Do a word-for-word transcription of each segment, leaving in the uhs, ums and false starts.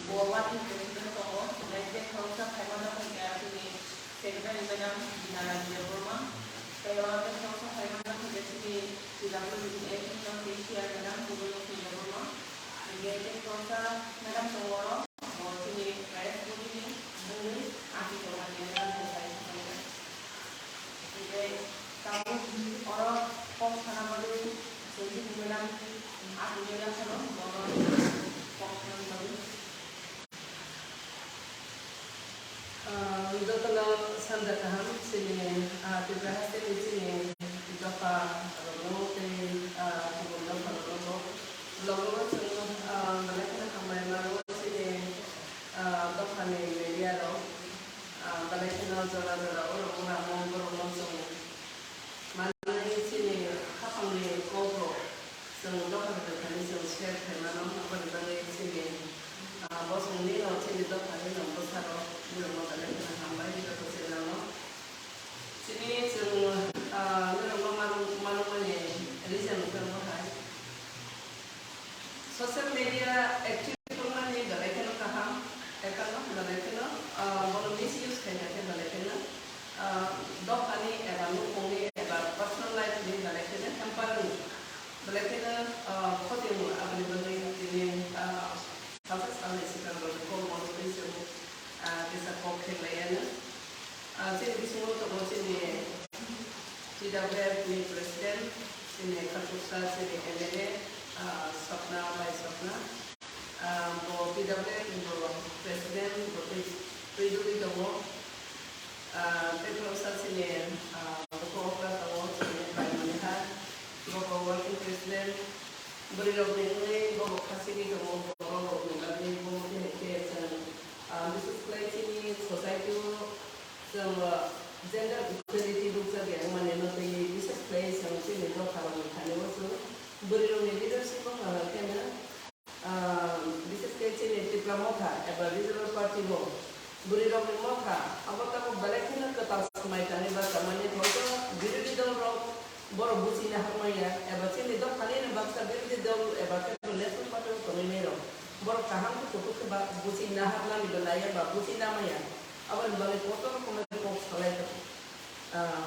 Bo wani president tongo, belai khe khoroksa phaimano hwnkhe chini secretary madam Binala Debbarma, tei oro khe khoroksa phaimano hwnkhe chini P W D A P no K C R madam Purulokhi Debbarma, hwnkhe tei khoroksa madam tongo oro, bo chini press body ni wngwi ati tongmani madam bo sai tongmani. Hwnkhe tabuk oro kok sana bagwi chwng chini madam ati madam phano bono kok sana bagwi. Ah, jotono sanja kaham chini, ah, Tripura haste ni chini dopha rokno tei, ah, kubun dopha rokno bo vlog o chwng, ah, belai kheno hambai mano chini, ah, dopha ni media rok, ah, belai kheno jora jora o rok wngma borok no chwng manwi chini haphangni kok rok chwng dopha rok thani chwng share khai mano, aboni bagwi chini, ah, bosongni no chini dopha ni no bwsarok borok no belai kheno hambai joto channel no. Chini chwng, ah, norok no manuk, manukmani reason wngkha omo hai. Social media active wngmani belai kheno kaham, ekhano belai kheno, ah, bono misuse khaina khe belai kheno, ah, dophani eba nukhungni eba personal life ni belai kheno hamper wngo, belai kheno, ah, khoti wngo. Aboni bagwi tini, ah, salsa salni swkang rok kok bono twi chwng, ah, kisa kok khe lai ano. Ah, chini bisingo tongo chini T W F ni president, chini khatoksa chini M L A, ah, Swapna Bai Swapna. Ah, bo T W F ni bo president, bo twi, twi dugwi tongo. Ah, tei khoroksa chini, ah, bukhuk okra tongo, chini Bai Manihar, bo bo working president. Bwrwi rokni wngwi bo bo kha sigwi tongo, borok rokni bagwi bo tini khe chwng, ah, bises khlai chini society o Chwng, uh, gender equality rwkjak ya wngmani no twi bises khlai chwng chini dopha rokni thani o chwng bwrwi rokni leadership wngkha khe no, uh, bises khe chini Tipra Motha eba Regional Party o bwrwi rokni motha abo tabuk belai kheno kwtal swmai tangwi bachamani hoito birodhi dol rok borok buchina hamya eba chini dophani no baksa birodhi dol eba khe National Party o tongwi nai rok borok kaham khe kuthuk khe ba buchina hamnani belai ya ba buchina maya. Aboni bagwi kotor rokomni kok salai tongo. Ah,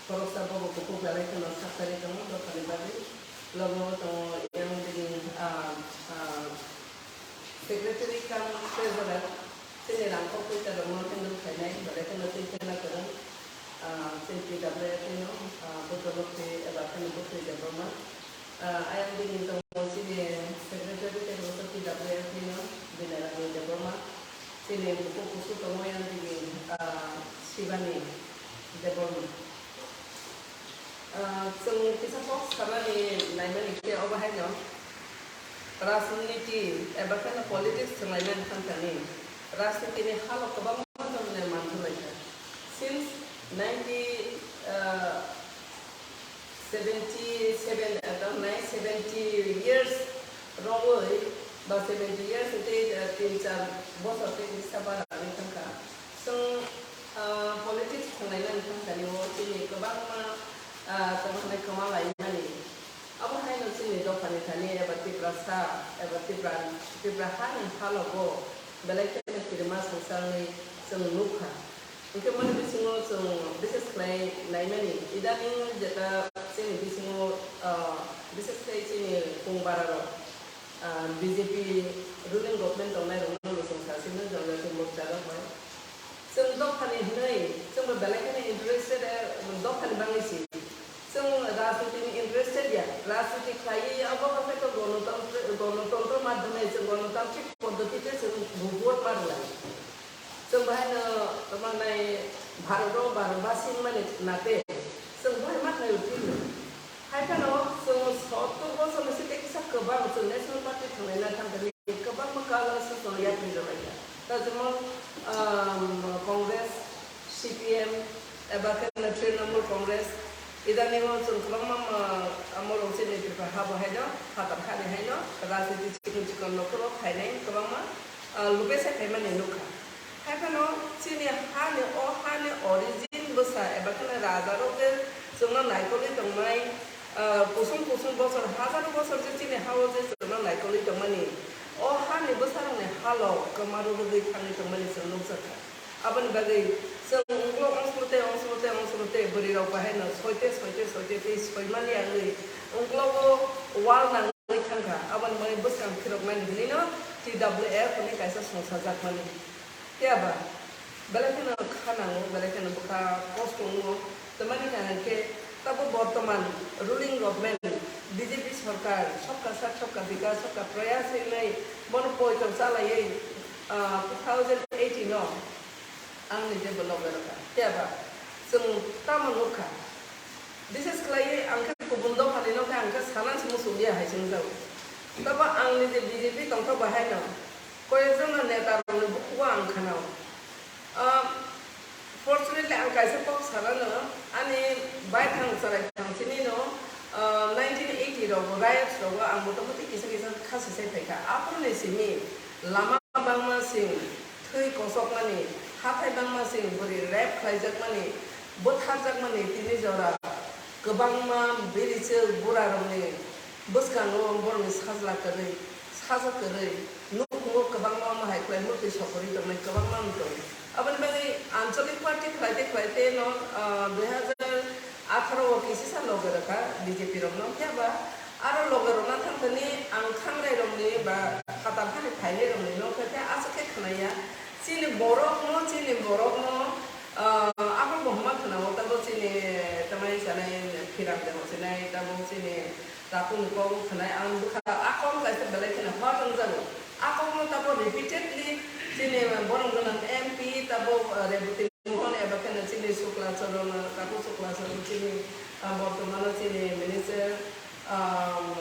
khoroksa bobo kuphuk belai kheno sak chari tongo dophani bagwi. Logo tongo yang bini, ah, ah, secretary cum treasurer. Chini rang kok poisa rokno handle khainai, belai kheno twi kheno kwrwng. Ah, chini P W F ni no, ah, Buddha Murti eba kheno Buktwi Debbarma. Ah, ayang bini tongo chini secretary tei P W F ni no Binarani Debbarma. Chini bukhuk kusu tongo yang bini, ah, Shivani Debbarma. Ah, chwng kisa kok sanani naimani khe obo haino rajniti eba kheno politics chwng laimani thanthani rajnitini halo kwbangma manthoknai manthok laikha. Since ninety, ah, seventy seven, eh, tamo nai seventy years rogwi ba seventy years tei, eh, tin char bosor tei kisa bara wngwi thangkha. Chwng, ah, politics thwnglaimani thangkha ni o chini kwbangma, ah, tamo hwnwi kwma laimani. Abo haino chini dophani thani eba Tiprasa eba Tipra, Tipra hani halogo belai kheno kirima swngcharni chwng nukha. Hwnkhe mani bisingo chwng bises khlai naimani, idaning jeta chini bisingo, ah, bises khlai chini kung bararok, ah, B J P ruling government tongnairokno bo chwng sasino Janjati Morcha rok bai. Chwng dophani hwnwi, chwngbo belai kheno interested, eh, dophani bagwi si. Chwng rajniti ni interested ya, rajniti khlaiwi abo haikhe to gonotontro, gonotontro madhyome chwng gonotantrik poddhoti te chwng vote ma rwlai. Chwng bahaino tamo nai Bharat o Bharat basi wngmani nate chwng bahai ma khlai utilo. Hai phano chwng sottor bochor ni site kisa kwbang chwng National Party thanglaina thangkha ni kwbangma colors no chwng yapri rwlaikha. Ta jemon, um, Congress eba khe no Trinamool Congress. Idani o chwng kwbangma, ah, morok chini Tripura ha bo haino, phatar hani haino, rajniti chikon chikon no kwbang phainai kwbangma, ah, lubesa phaimani nukha. Haiphano chini hani, o hani origin bwsa eba kheno rajarok je chwngno naikolwi tongmai, ah, kusung kusung bosor, hajaro bosor je chini ha-o je chwngno naikolwi tongmani, o hani bwsarokni halo kwmaro rwgwi thangwi tongmani chwng nukjakha. Aboni bagwi chwng ungkulok ongsobo tei ongsobo tei ongsobo tei bwrwirok bahaino soite soite soite tei soimani wngwi ungkulogo wal nangwi thangkha. Aboni bagwi bwskang phiroknani hwnwino T W F hwnwi kaisa songchajakmani. Phiya ba, belai kheno kha nango, belai kheno bwkha kosto wngo. Tamani hwnka hwnkhe, tabo bortoman ruling government B J P sarkar Sabka Saath, Sabka Vikas, Sabka Prayas hinwi bono poito chalaiwi, ah, two thousand eighteen o ang nije bo loge rwkha. Phiya ba, chwng tamo nukha. Bises khlaiwi ang khe kubun dophani nokhe ang khe sana se muchung ya hai se wngjago. Tabo ang nije B J P tongthok bahaino. Koyekjona neta rokni bukugo ang khanao. Ah, fortunately, ang kaisa kok sanano, ani baithang chwraithang sinino, ah, nineteen eighty rogo, riots rogo ang motamuti kisa kisa kha sisai phaikha. Aphuruni simi lama bangma sing, thwi kosokmani, hathai bangma sing, bwrwi rape khlaijakmani, bwtharjakmani tini jora kwbangma birichwk burarokni bwskango borokni sajla kwrwi, saja kwrwi, nukhungo kwbangma omo hai khlai mwtwi sokorwi tongnai kwbangma wng tongo. Aboni bagwi ancholic party khlaite khlaite no, ah, dui hazar atharo o kisisa loge rwkha B J P rokno. Phiya ba aro loge rwna thangthani ang khangrai rokni ba phatar hani phainai rokni nokha khe aswk khe khwnaya. Chini borokno, chini borokno, ah, abo bo hwnma khwnao, tabo chini tamai sanai phirang de hwnsinai, tabo chini Takung kok khwnai ang bwkha a kok kaisa belai kheno hot wngjago. A kokno tabo repeatedly chini borok gwnang M P tabo, uh, Reboti Mohan eba kheno chini Sukla Charan, uh, Taku Sukla Charan chini, uh, bortomano chini minister, um,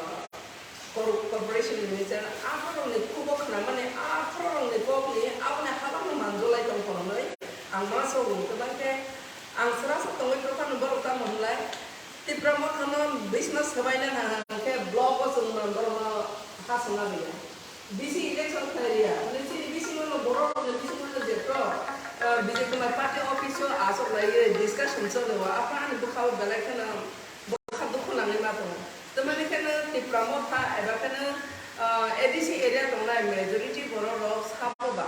cor-, corporation minister, aphorokni kubo khwnamani, aphorokni kokni aboni habangno manjolai tong phononwi ang ma sogo. Tei bangkhe ang srasa tongwi prokhano borok tamo hwnlai. Tipra Mothano bisma swbaina nang khe block o chwng borokno ha songna rwya. Bisi election khlai rwya. Hwnwi chini bisingo no borok rokni bisingo no jepro, ah, Vijay Kumar party office o achuk laiwi discussion choli o. Aphano ani bwkha o belai kheno bwkha dukhu nangwi ma tongo. Tamani kheno Tipra Motha eba kheno, ah, A D C area tongnai majority borok rok sabo ba.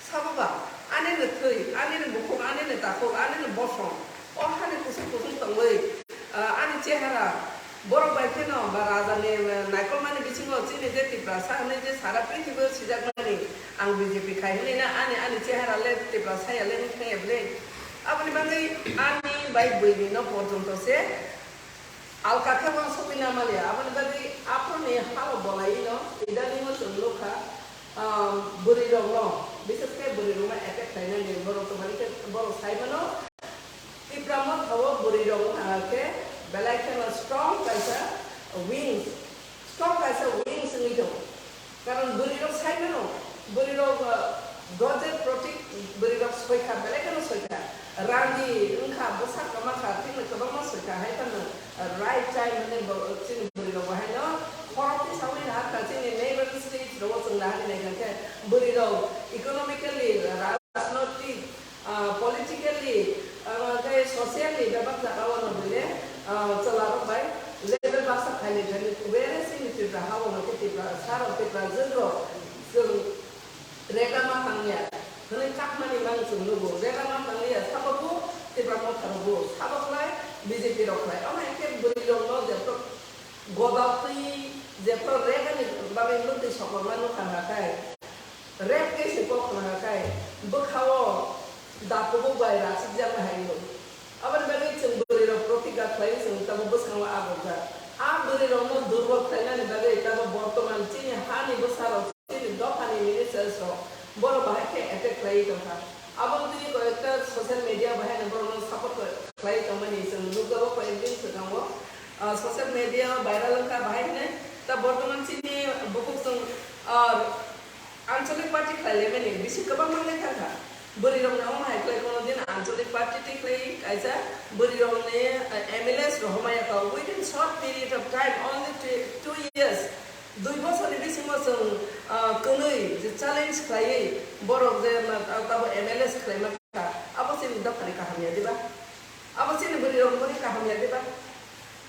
Sabo ba, ani ni thwi, ani ni bukhuk, ani ni takhuk, ani ni bosong, o hani kusung kusung tongwi, ah, ani chehara, borok bai kheno ba raja ni, ah, naikolmani bisingo chini je Tiprasa hwnwi je sara prithibi o sijakmani, ang B J P khai hwnwi na ani, ani chehara le Tiprasa ya le wng thang ya bwle. Aboni bagwi ani bai bwrwi no porjonto se Alka khe uansukgwi na maliya, aboni bagwi aphuruni hao bolai no, idaningo chwng nukha, um, bwrwirokno, bises khe bwrwirokno attack khlainani borok twmani khe borok sai mano. Tipra Motha o bwrwirok wngkha khe belai kheno strong kaisa wings, strong kaisa wings wngwi tongo. Karon bwrwirok sai mano, bwrwirok, uh, dojer protik bwrwirok soikha, belai kheno soikha. Randi wngkha, bwsa kwmakha, tini kwbangma soikha, hai phano, uh, right time hwnwi bo, chini bwrwirok bo haino khorokti saui naharkha, chini neighboring states rogo chwng nahari naikha khe bwrwirok economically, rajnoitik, Ah, politically, ah, tei socially bebak jaga o no bile, ah, chwla rok bai level baksa khaini thani kubere chini Tripura ha o no khe Tripura sa rok, Tripura jwk rok chwng rega ma tang ya hwnwi kakmani mang chwng nugo. Rega ma tang ya sabo bo Tripura Motha rok bo sabo khlai B J P rok khlai. Omo hai khe bwrwi rok no jepro goda twi jepro rega ni bagwi mwtwi sokorma nukha kha khai. Rape case ni kok khna khai bwkha o da kubuk bai rachikjakma hai wng. Aboni bagwi chwng bwrwi rok protigga khlaiwi chwng tamo bwskango agukjak. A bwrwi rokno durbol khlainani bagwi tamo bortoman chini hani bwsa rok, chini dophani ministers rok borok bahai khe attack khlaiwi tongkha. Aboni twi koyekta social media bahai no borokno support khlaiwi tongmani chwng nukjago koyek din swkango. Ah, social media viral wngkha bahai hwnwi ta bortoman chini bukhuk chwng, ah, Ancholic party khlai laimani bisi kwbang manglai thangkha. Bwrwirokni omo hai khlai kono din ang Ancholic party tikli kaisa bwrwi rokni, uh, M L As rohormaya kha. Within short period of time, only two, two years, dui bosorni bisingo chwng, uh, kwnwi je challenge khlaiwi borok je ma, uh, tabo M L As khlaima kha, abo chini dophani kaham ya diba? Abo chini bwrwi rokni kaham ya diba?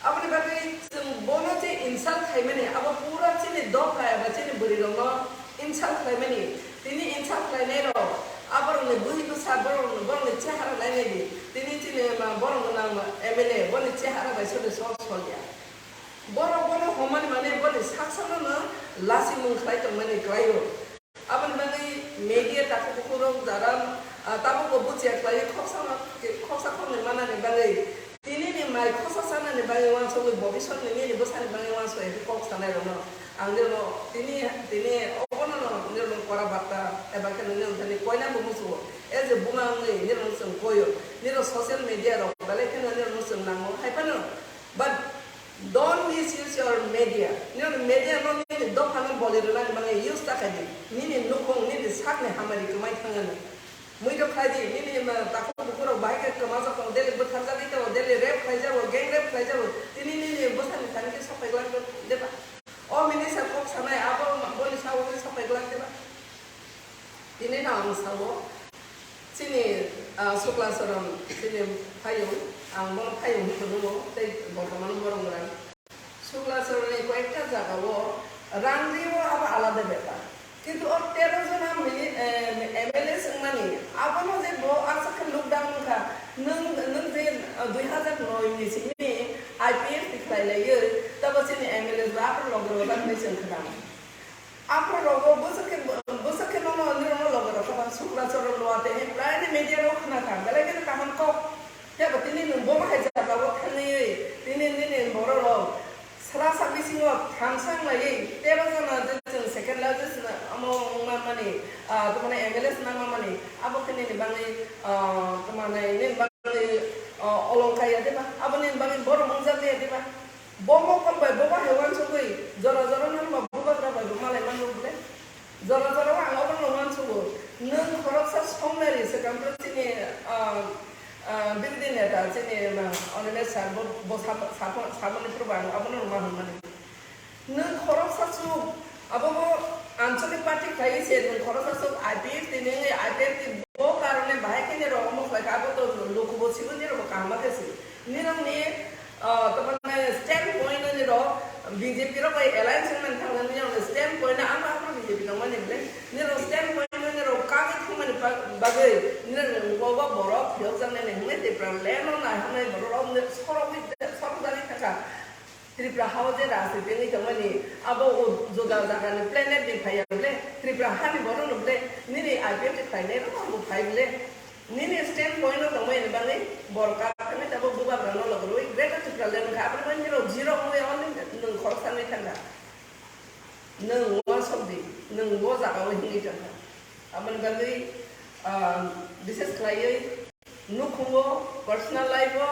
Aboni bagwi chwng bono je insult khaimani, abo pura chini dopha eba chini bwrwirokno insult khlaimani. Tini insult khlainairok, aborokni bwrwi bwsa, borokni, borokni chehara nainai di. Tini chini ma borok gwnang M L A, boni chehara bai sode sok solya. Borok bono homani mane boni saksano no lasimung khlai tongmani klaio. Aboni bagwi media takhuk bukhuk rok jara, ah, tabukbo buchiya khlaiwi khoksa ma-, khoksa khoknwi manani bagwi, tinini mai khosa sanani bagwi uansukgwi bobisotni nini bwsani bagwi uansukgwi kok sanairokno ang nirokno tini, tini obono no nirokno kora bakta eba khe nini wngthani koinabo muchungo. As a buma wngwi nirokno chwng koio, nirok social media rok belai kheno nirokno chwng nango hai phano. But don't misuse your media. Nini media no nini dophano boli rwnani bagwi use ta khaidi. Nini nukhung, nini sakni hamari kwmai thangani. Muido khaidi, nini ma takhuk bukhurok bahai khe kwmajak tongo, daily butharjagwi tongo, daily rape khlaijago, gang rape khlaijago. Tini nini bwsani thani khe sopai glak deba? O minister kok sanai abo boni sawi sopai glak deba? Tini no ang sao, chini, ah, Sukla Saran, chini phayung, ang bono phayung hinwi phunukgo, tei bortoman borok gwnang. Sukla Saranni koyekta jagao rang rio abo alada bepar. Kintu o tero jona mini, eh, M L A swngmani, abono je bo aswk khe lockdown wngkha, nwng, nwng je, ah, dui hazar noi ni simi I P F tikhlai laiwi, tabo chini M L A ba abo loge loge hinwi chwng khna. Aphuru rogo bwswk khe, bwswk khe nono nirokno loge rokha ba Sukla Saran Luwa tei hai prai ni media rok khna kha, belai kheno kaham kok. Tei bo tini nwng bo bahai jagao thangwi tini nini borok rok sra sa bisingo thamsa wnglaiwi tero jona je chwng second largest na-, omo wngma mani, ah, tamani M L A swnama mani, abo khe nini bagwi, ah, tamani nini bagwi, ah, olongkha ya diba? Abo nini bagwi borom wngjak ya diba? Bo mokol bai bo bahai uansugwi jora jora no hwnba bubagra bai bo malai mano bwle? Jora jora o ang obono uansugo. Nwng khoroksa songnari swkang bwrwi chini, ah, ah, birodhi neta chini, ah, Animesh sir bo, bo sab-, sabo-, saboni phuru bo ang obono rwma hwnmani. Nwng khoroksa chuk, abo bo ancholic party khlaiwi se nwng khoroksa chuk I P F T ni wngwi I P F T bo karone bahai khe nirok omo khlai kha, abo to luku bo sigo nirok bo kaham khe si. Nirokni, ah, tamani stand point no nirok B J P rok bai alliance wngmani thangna nirokni stand point no ang bo aphuru B J P tongmani bwle. Nirok stand point no nirok kagwi thangmani ba-, bagwi nirokni bo borok phiyokjaknai hwnwi Tipra land no naihamnai borok rok sorok, sorok jagwi thangkha. Tripura hao je rajniti wngwi tongmani, abo o juda jagani planet ni phaiya bwle, Tripura hani borok no bwle, nini I P F T khlainai rok bo phai bwle. Nini stand point no tongmani bagwi borok kha thangwi tabuk bubagra no logi rwi Greater Tripura land wngkha, aboni bagwi nirok zero wngwi only nwng khoroksa wngwi thangkha. Nwng uansuk di, nwng o jaga o himwi tongkha. Aboni bagwi, ah, bises khlaiwi nukhungo, personal life o,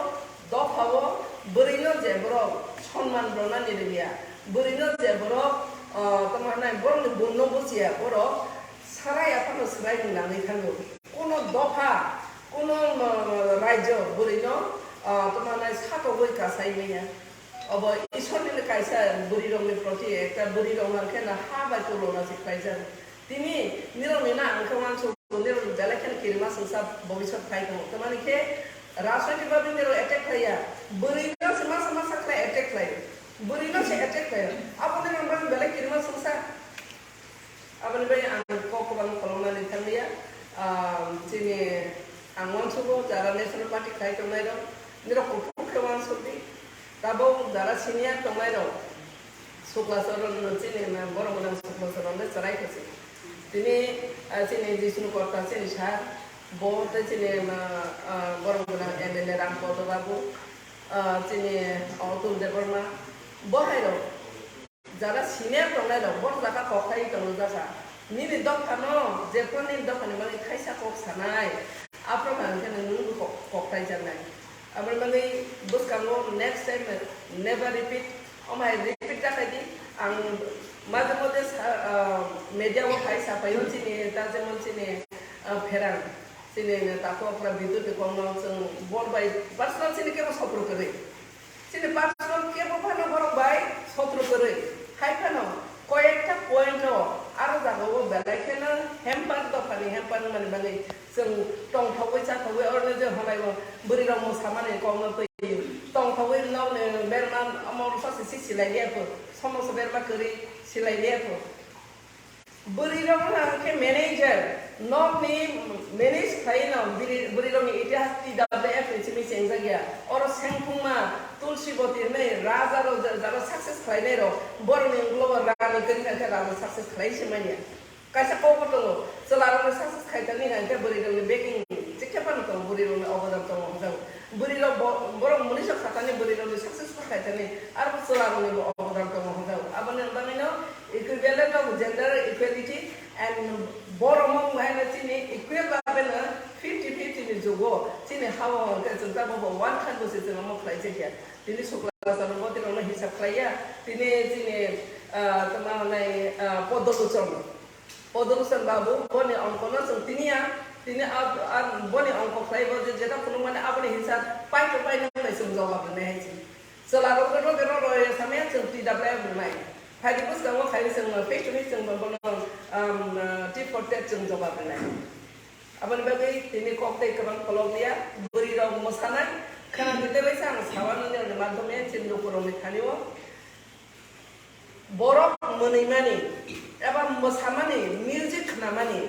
dopha o, bwrwi no je borok sonman rwnani rwya, bwrwi no je borok, ah, tamo hwnai borok ni gun no buchiya, borok sarai aphano swrai ni nangwi thango. Kuno dopha, kuno, ah, rajyo bwrwi no, ah, tamo hwnai satogwi kasai manya. Obo Ishwar ni kaisa bwrwi rok ni proti ekta bwrwi rok no khe na ha bai tulona se khlaijak. Tini nirok ni na ang khe uansuk, nirok ni belai kheno kirima swngsa bobisot phai tongo. Tamani khe rajniti bagwi nirok attack khlaiya. Bwrwi no se masa masa khlai attack khlai. Bwrwi no se attack khlai. Abo nirok ni bagwi belai kirima swngsa. Aboni bai ang kok kwbangma koloknani thanglia. Ah, chini ang uansugo jara National Party khlai tongnai rok. Nirok kuphur khe uansuk di. Tabuk jara senior tongnai rok. Sukla Saran no chini ma borok gwnang Sukla Saran le chwrai khe se. Tini, ah, chini Jishnu Kotta chini sir, bo tei chini ma, ah, borok gwnang M L A Ram Koto Babu, ah, chini Atul Debbarma, bo hai rok jara senior tongnai rok, bo jaga kok khai tongwi jakha. Nini dopha no, jephru nini dopha ni bagwi thaisa kok sanai, aphuru hwn khe nwng kok, kok khai jaknai. Aboni bagwi bwskango next time never repeat. Omo hai repeat ta khai di. Ang maje moje sa, ah, media o hai sapai o chini, ta jemon chini, ah, Pherang. Chini takhuk okra Bidyut ni kokno chwng bor bai personal chini kebo sotro kwrwi. Chini personal kebo phano borok bai sotro kwrwi. Hai phano koyekta point o aro jaga o belai kheno hamper dophani hamper wngmani bagwi chwng tongthogwi chathogwi oroni je honai o bwrwi rok mwsamani kokno twi tongthogwi nokni berma omo sasi si silai liya kho, somoso berma kwrwi silai liya kho. Bwrwi rok wngkha khe manager, nokni manage khlai no bwrwi, bwrwi rokni itihas T W F ni simi chengjak ya. Oro Sengphungma, Tulsi Boti hwnwi raja rok ja-, jaro success khlainai rok, borokni uklogo rani kwrwi kha khe raja success khlai se manya. Kaisa kok bo tongo, chwla rokni success khai tani hwnkhe bwrwi rokni backing chikhe phano tongo, bwrwi rokni obodan tongo hwnjao. Bwrwi rok bo-, borok mwnwi sok kha tani bwrwi rokni success khai tani, arbo chwla rokni bo obodan tongo hwnjao. Aboni bagwi no equivalent of gender equality and borok mung bai no chini equal babe no fifty fifty ni jugo chini hao hwnkhe chwng tabuk bo one third bo se chwng omo khlai jakya. Tini Sukla Chandraboti rok no hisab khlai ya, tini chini, ah, tamo hwnai, ah, Poddo Lochon, Poddo Lochon babu boni ongko no chwng tini ya, tini a, a, boni ongko khlai bo je jeta phunuk mani aboni hisab pai to pai nang bai chwng jawab rwnai hai se. Chwla rok no rw rw samya chwng T W F rwnai. Phaidi bwskango khai chwng face to face chwng bono, um, uh, tit for tat chwng jawab rwnai. Aboni bagwi tini kok tei kwbang kolok liya, bwrwi rok mwsanai, khana tei bai sa ang sawa nini rokni madhyome chini luku rokni thani o borok mwnwi mani eba mwsamani, music khnamani,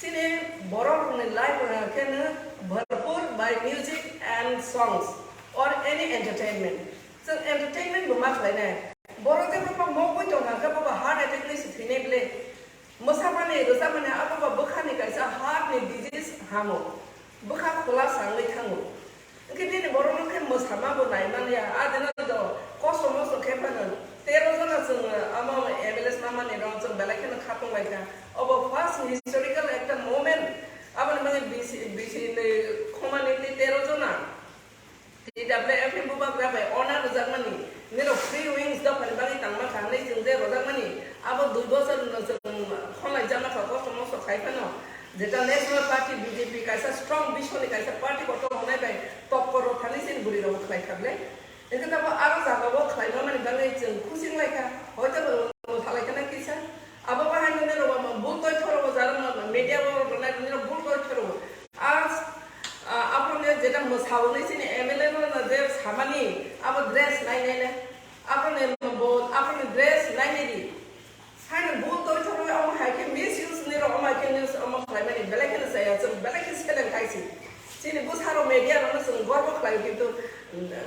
chini borok rokni life rok khe no bharpur by music and songs or any entertainment. Chwng entertainment bo ma khlainai. Borok je bobo mokoi tong kha khe bobo heart attack ni se thwinai bwle. Mwsamani, rwchapmani abo ba bwkhani kaisa heart ni disease hamo. Bwkha khula sangwi thango. Hwnkhe nini borok no khe mwsama bo nai man ya. A dino do kosto mosto khe phano tero jona chwng amo M L A mamani rok chwng belai kheno kha tong lai kha. Obo first historical ekta moment. Aboni bagwi bisi, bisi ni khomani tei tero jona. T W F ni bubagra bai ona rwjakmani, nirok free wings dophani bagwi tangma kha hwnwi chwng je rwjakmani, abo dui bosor no chwng khonlai jakma kha, kosto mosto khai phano, jeta National Party B J P kaisa strong bisoni kaisa party kotor hwnai bai tokkor rw thani chini bwrwi rok khlai kha ble. Hwnkhe tamo aro jaga o khlai mamani bagwi chwng khuching lai kha, hoito bo salai khana kisa. Abo bahai no nirok bo bul toi thoro bo jaro media o rwnai nirok bul toi thoro. As, ah, aphuru jeta mwsao hwnwi chini M L A no je samani, abo dress nai nai le. Aphuru bo, aphuru dress nai nai di. Haino bo toi thoro omo hai khe misuse ni rok omo hai khe news omo khlai mani belai kheno chaya, chwng belai khe seleng khai si. Chini bwsa rok media rok no chwng gorbo khlai o, kintu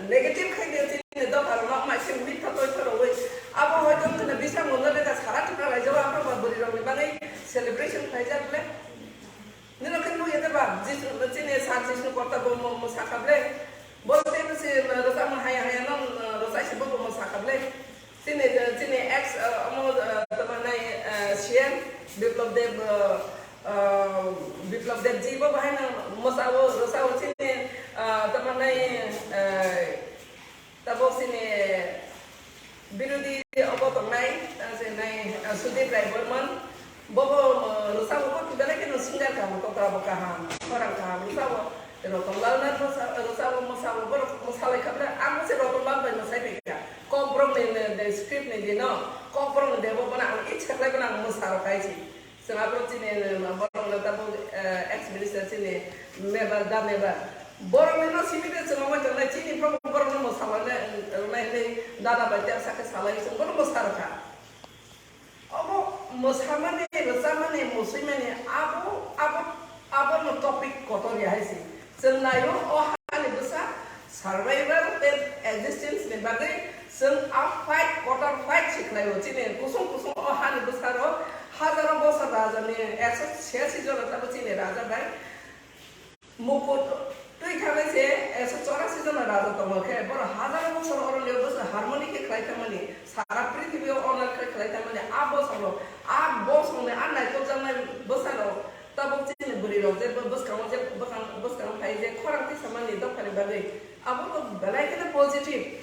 negative khai de chini dopha rok no omo hai khe mitha toi thoro wi. Abo hoito wngkha na bisang mondo le ka sara Tripura rajyo o aphuru ba bwrwi rok ni bagwi celebration khlai jak le. Nino khe nukya de ba, Jisu, chini Sir Jishnu Kotta bo mo, mo sakha ble. Bo tei bwsi, eh, rwchapmung haya haya no, eh, rwchai se bo, bo mo sakha ble. Chini, eh, chini ex, eh, omo, eh, tamo nai, eh, C M Biplab Deb, eh, eh, Biplab Deb ji bo bahai no mwsao, rwchao chini, eh, tamo nai, eh, Tabuk chini birodhi obo tongnai, ah, se nai, ah, Sudip Rai Barman. Bobo, ah, rwchapmung bo belai kheno singer kaham, kokrabo kaham, khorang kaham rwchapmung. Ratan Lal Nath rwchapmung, rwchapmung, mwsapmung, borok mwsalai kha ble, ang bo se Ratan Lal bai mwsai pai kha. Kokborok ni, ni, ni script ni dino, Kokborok ni debo bono ang ichha khlai bono ang mwsa rw khai si. Chwng aphuru chini, eh, borok no tabuk, eh, ex minister chini member, da member. Borok ni no simi de chwng ongoi tongnai, chini borok, borok no mwsa rwnai, rwnai hinwi dada bai tei sakhe salai chwng bono mwsa rwkha. Obo mwsamani, rwchapmani, mwswimani abo, abo, abo no topic kotor ya hai se. Chwng naio o hani bwsa survival tei existence ni bagwi chwng a fight, kotor fight se khlaio. Chini kusung kusung o hani bwsaro hajaro bosor raja ni ekso chhiyasi jona tabuk chini raja bai mukut twi thangwi se ekso chorasi jona raja tongo khe borok hajaro bosor oro le bwsa harmony khe khlai thangmani, sara prithibi o honor khe khlai thangmani a bosoro a bosongni a naikokjaknai bwsarok. Tabuk chini bwrwi rok je bwskango je bwkang, bwskango phai je khorang tisa mani dophani bagwi abo to belai kheno positive.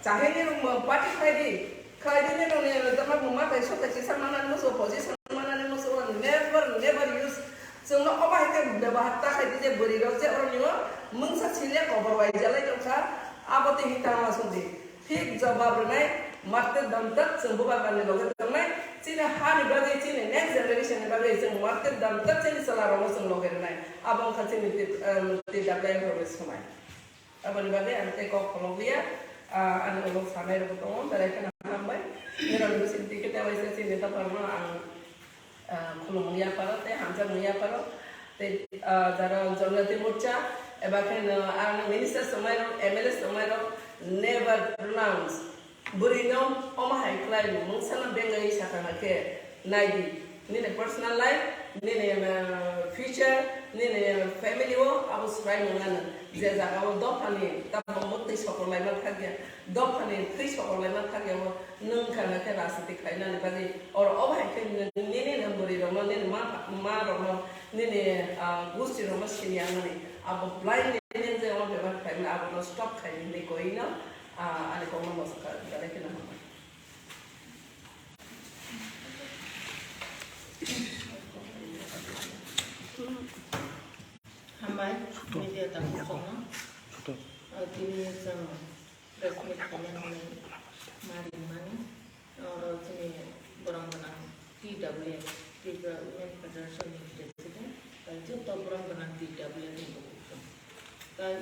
Chahini rok mo party khlai di, khlai di ni rok ni rok ma tai sotai kisa manani musu position manani musu never, never use Chwngno obo hai khe bebahar ta khai di je bwrwi rok je oro nio mungsa sile kobor wai jalai tongkha, abo tei hita ma song di. Thik jawab rwnai martir dam tak chwng bubagrani loge tongnai, chini hani bagwi, chini next generation ni bagwi chwng martir dam tak chini chwla rokno chwng loge rwnai. Abo wngkha chini T-, em, T W F ni somai. Aboni bagwi ang tei kok phunukliya, ah, ani ulo sanai rokbo tongo, belai kheno hambai. Nirok ni bising twi khe tei waisa chini dophano ang, ah, khulumung yapharo tei hamjakmung yapharo. Tei, ah, jara Janajati Morcha, eba kheno ang minister swmairok, M L A swmairok, never pronounce. Bwrwino omo hai khlai mungsano bengaiwi sakha khe, nai di, nini personal life, nini, uh, future, nini family o abo swrai mwngnano. Je jaga o dophani tabuk mwtwi sokorlaima thakya, dophani thwi sokorlaima thakya o nwng wngkha khe rajniti khlainani bagwi. Oro obo hai khe nwng nini bwrwirokno, nini ma, ma rokno, nini, uh, gusti rokno sini wngmani. Abo blindly nini je omo bebak khlaimani abono stop khaidi hinwi koino. Ah, ani kokno moso ka, belai kheno hambai. Hambai, media takhuk chwngno. Ah, tini chwng press meet khaina hinwi ma ringmani. Oro chini borok gwnang T W F, Tripura Women Federation ni president, tai joto borok gwnang T W F ni bukhuk chwng. Tai,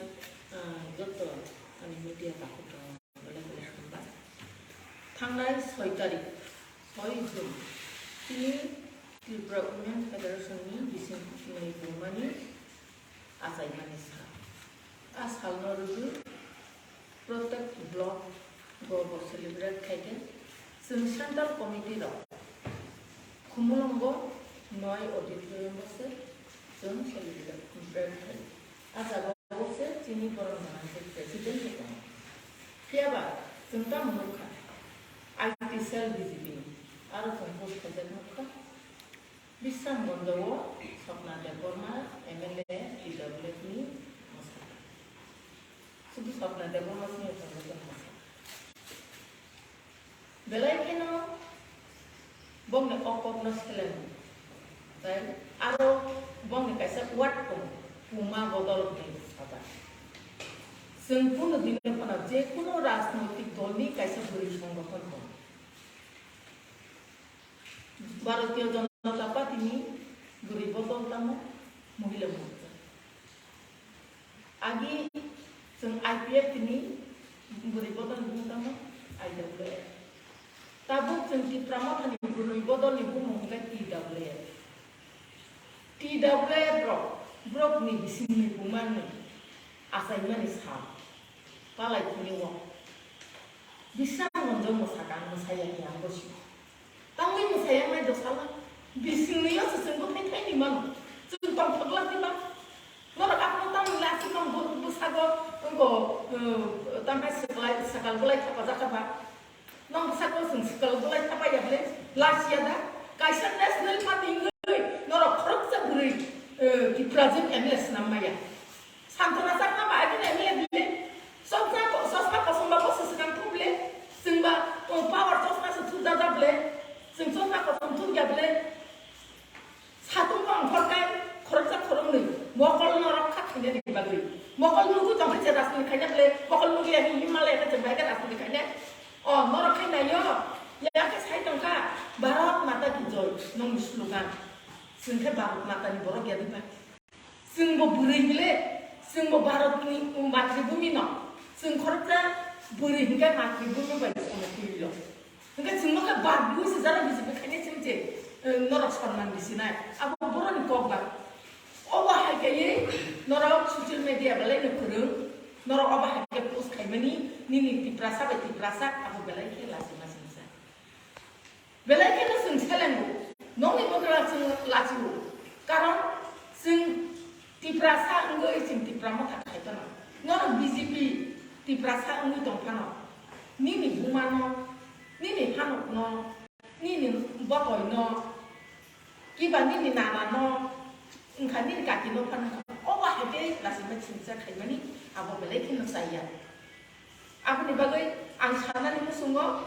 ah, joto ani media takhuk rok belai belai hambai. Thangnai soi tarik, soi June, chini Tripura Women Federation ni bising ni bumani achaimani sal. A salno rwgwi protek block o bo celebrate khaikhe, chwng central committee rok Khumulwngo noi auditorium o se chwng celebrate khai. A jaga o se chini borok gwnang khe president bo tongo. Phiya ba chwng tamo nukha, I T cell B J P ni aro chwng post khaijak nukha. Bisramganj o Swapna Debbarma M L A T W F ni mwsakha. Sudu Swapna Debbarma sini tongo chwng mwsakha. Belai kheno bongni o kokno seleng. Tai aro bongni kaisa word tongo, Puma Bodol hinwi sajak. Chwng kunu dino phano je kunu rajnoitik dolni kaisa bwrwi songgothon tongo. Bharatiya Janata Party ni bwrwi bodol tamo Mohila Morcha. Agi chwng I P F T ni bwrwi bodol ni bumung tamo I W F. Tabuk chwng Tipra Motha ni bwrwi bodol ni bumung hwnkhe T W F. T W F rok borok ni bising ni bumang ni achaimani sal palai thani o. Bisramganj o mwsakha ang mwsaya hiya ang bo si. Tangwi mwsaya wngnai do sala. Bisingni o se chwng bwthai thai ni mano. Chwng tongthok la di ba. Norok aphano tamni le aswk nang bo-, bwsago wngko, uh, tamphai swklai, swkal bwlai thapajak kha ba. Nang bwsako chwng swkal bwlai thapaiya bwle lachia da. Kaisa national party wngwi norok khoroksa bwrwi, uh, Tipra jwk M L A swnam maya. Santona Chakma ba agini M L A bile. Chosma ko-, chosma kosom ba bosi swkang thum bile. Chwng ba, o, power chosma se thum jaja bile. Chwng chosma kosom thum ya bile. Satung ko ongkhor kai, khoroksa khoroknwi. Mokol no rokha khainani bagwi. Mokol nugwi tongkhe je rajniti khaina bile. Mokol nugwi ya himma le khe je bai khe rajniti khaina. O, norok khai naio. Ya khe sai tongkha. Bharat Mata Ki Joy, nongni slogan. Chwng khe Bharat Mata ni borok ya diba. Chwng bo bwrwi bile, chwng bo Bharat ni matribhumi no, chwng khoroksa bwrwi hinkhe matribhumi bai chwng kwrwi lo. Hinkhe chwng no khe bad bui se jara B J P khainai chwng je, eh, norok sonman bisinai. Abo borok ni kok ba. Obo hai khe norok social media belai no kwrwng, norok obo hai khe post khaimani, nini Tiprasa bai Tiprasa abo belai khe lachima singsa. Belai kheno chwng selengo, nokni bwkra chwng lachio. Karon chwng Tiprasa wngwi chwng Tipra Motha khai phano. Norok B J P Tiprasa wngwi tong phano. Nini bumano, nini phanokno, nini botoino, kiba nini nanano, wngkha nini kakino phano. Obo hai khe lachima singsa khaimani abo belai kheno chaya. Aboni bagwi ang sanani muchungo,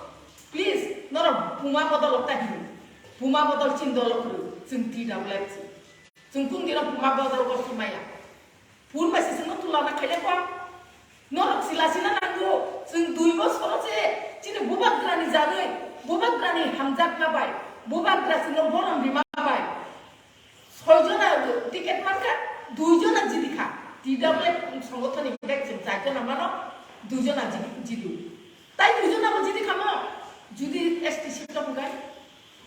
please, norok Puma Bodol ta hino. Puma Bodol chini dolo kwrwi, chwng T W F si. Chwng kung dino puma bodol gosi maya. Pun bai se chwngno tulana khaile kok. Norok sila sila nango. Chwng dui bosoro se chini bubagrani jagwi, bubagrani hamjakma bai, bubagra chwngno borom rima bai. Soi jona ticket mankha, dui jona jidi kha. T W F songothoni bek chwng char jona mano, dui jona jidi, jidi. Tai dui jona bo jidi khamo, judi S T seat tong kai,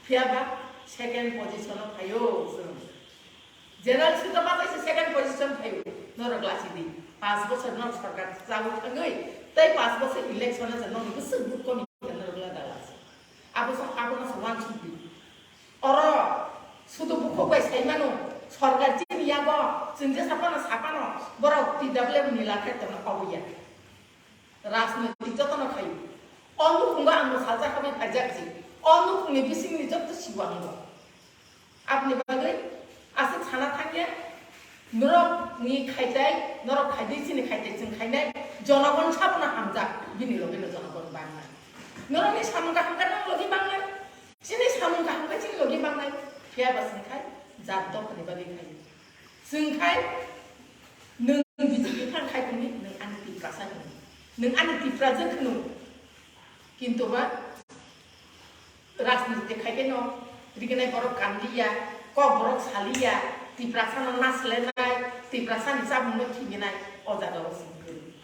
phiya ba second position o phaio chwng. General seat o ba kaisa second position phaio, norok lasi di. Pas bosor norok sorkar chawi thangwi, tai pas bosor election o se norok bwswk vote komi norok la dalasi. Abo sa, abo no sa wansuk di. Oro sudu bukhuk bai sai mano, sorkar chini yago, chwng je sapano sapano, borok T W F ni lakhai tono obo ya. Rajnoitik jotono khaio. O nukhungo ang no salsa khabai phaijak si. O nukhungni bisingni joto siwa hango. Aboni bagwi aswk sana thangya, norokni khaitai, norok khaidi chini khaitai chwng khainai, jonogon sabono hamjak, bini logino jonogon bangnai. Norokni samung kaham khe nang logi bangnai, chini samung kaham khe chini logi bangnai, phiya ba chwng khai jat dophani bagwi khai. Chwng khai nwng B J P phang khai tongni, nwng ani Tiprasa hwnwi, nwng ani Tiprajwk hwnwi. Kintu ba rajniti khai khe no rignai borok kanliya, kok borok saliya, Tiprasa no naslenai, Tiprasa ni chamung no khiminai, o jaga o chwng kwrwi.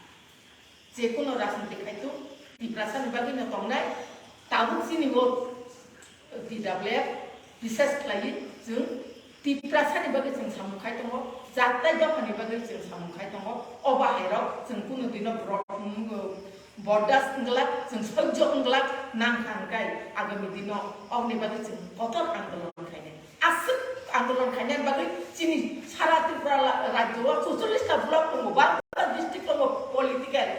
Je kono rajniti khai tu Tiprasa ni bagwi no tongnai, tabuk chini o T W F bises khlaiwi chwng Tiprasa ni bagwi chwng samung khai tongo, jat tai dopha ni bagwi chwng samung khai tongo, o bahai rok chwng kunu dino borok, mm, bordas wngla, chwng soijo wngla nang kha hwnkhe agami dino oboni bagwi chwng kotor andolon khainai. Aswk andolon khainai bagwi chini sara Tripura la-, rajyo o chuchollish ta block tongo, baro ta district tongo political.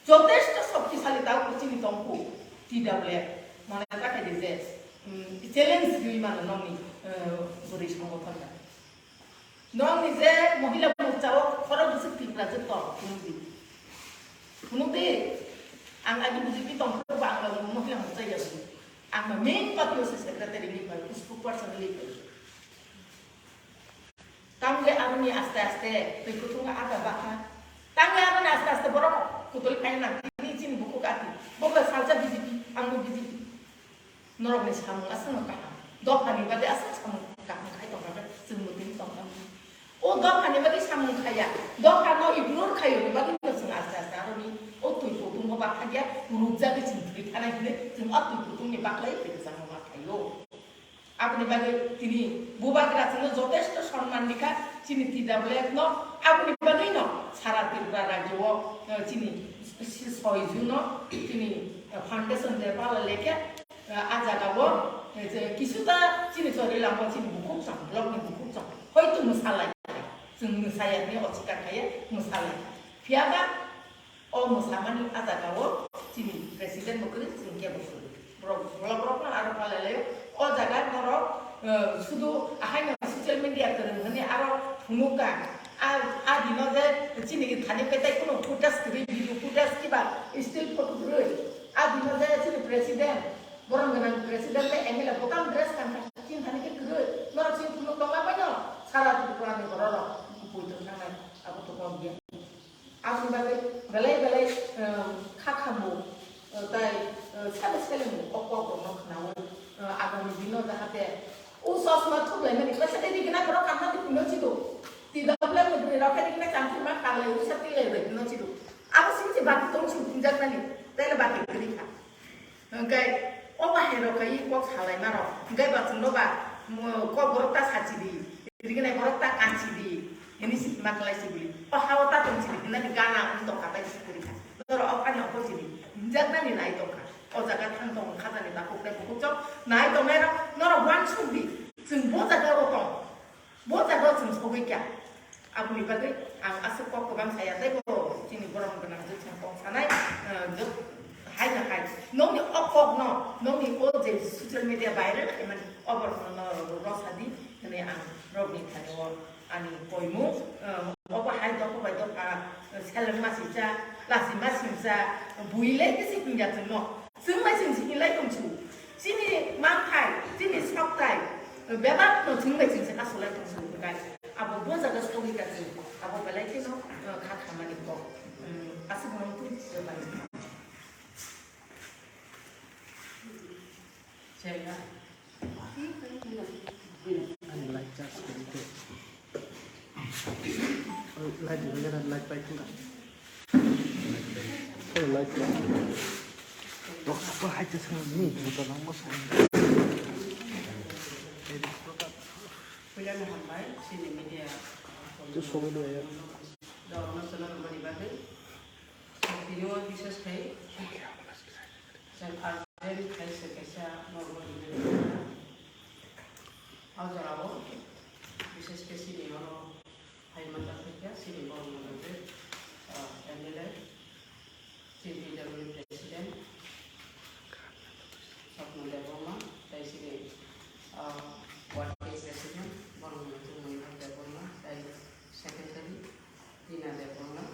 Jotesto shoktisali tabuk chini tongkhu T W F. Mone ta khai di je, mm, challenge riwi mano nokni, eh, bwrwi songothon ta. Nokni je Mohila Morcha o khorok bwswk Tiprajwk tong, phunuk di. Phunuk di, ang agi B J P tongkhu ba ang Mohila Morcha ya si. Ang main party o se secretary ni pai, spokesperson ni pai. Tangwi aroni aste aste twi kuthungo ata bakha. Tangwi aroni aste aste borok kutui khaina nang tini chini bukhuk ati. Bo khe salsa B J P, ang bo B J P. Norokni samung aswkno kaham. Dophani bagwi aswk samung kaham khai tongkha khe chwng bo tini tongkha. O dophani bagwi samung khaiya. Dophano ignore khaiyoni bagwi no chwng aste aste aroni o twi kuthungo bakha dia rukjagwi chwng thwi thanai hinwi chwng o twi kuthungni baklai twi kwchangma ma khaio. Aboni bagwi tini bubagra chwngno jotesto sonman rikha, chini T W F no, aboni bagwino sara Tripura rajyo o, eh, chini si-, soi June no chini, eh, foundation day pala lekhe, eh, a jaga o, eh, je kisuta chini Chorilambo chini bukhuk chong, block ni bukhuk chong, hoito mwsalai, chwng mwsaya hwnwi osikar khaiya mwsalai. Phiyaba O mwsamani a jaga o chini president bo kwrwi, chini kebo kwrwi. Borok, borok, borok no aro palai laio. O jaga norok, eh, sudu ahaino social media kwrwng hwnwi aro phunukha. A, a dino je chini thani petai kuno footage kwrwi, video footage kiba still photo kwrwi. A dino je chini president, borok gwnang president tei M L A bokang dress kankha chini thani khe kwrwi. Norok chini phunuk tongma baino sara Tripura ni borok rok poito thangnai abo to kok ya. Aboni bagwi belai belai, eh, kha khamung, eh, tai, eh, sabo selengmung o kokrokno khnaui, eh, agami dino jahate o chosma thuklaimani kaisa tei rikna borok kamna di phunukjio. Twi daplai ni bwrwi rok khe rikna chamthima kalai wngsa twilai bai phunukjio. Abo simi se bati tong sing phunjaknani, taile bati kwrwi kha. Hwnkhe o bahai rok khai kok salai mano. Hwnkhe ba chwngno ba, mo-, kok borok ta sachi di, rignai borok ta kanchi di, hini si ma klai si bili. O ha o ta tong si di, hinani gana wng tong kha tai si kwrwi kha. Norok o phano kok si di, hinjak nani nai tong kha. O jaga thang tong kha jani takhuk tei bukhuk chok nai tong nai rok, norok uansuk di. Chwng bo jaga o tong. Bo jaga o chwng sogwi kha. Aboni bagwi ang aswk kok kwbang saya, tei bo chini borom gwnang jwk chwng kok sanai, eh, jwk hai na hai. Nokni o kokno, nokni o je social media viral khaimani, o borokno no rw sadi hwnwi ang rokni thani o ani koimung, eh, obo hai dopha bai dopha, eh, seleng ma singcha, lasi ma singcha, bui le kisi hingya chwngno. Chwng bai chwng si hinlai tong su. Chini manthai, chini soktai, bebak no chwng bai chwng se kasu lai tong su hwnkhe. Abo bo jaga sogwi kati, abo belai kheno, uh, kha khamani kok. Um, aswk no twi. Ani light charge kori ke. Light di bagera light pai khna. Light pai. Dok apa hai te sang ni, buta lang mo sang. Puilano hambai, chini media. Tu sobo do ya. Dorokno chwla rwmani bagwi. Tini o bises khai. Chwng urgent khai se kaisa normal rwmani. O jorao bises khe chini oro hai manjak khe chini borok ni bagwi, ah, M L A, chini P W D President, Swapna Debbarma, tei chini, ah, working president, borok ni bagwi Manipur Debbarma, tei secretary, Tina Debbarma,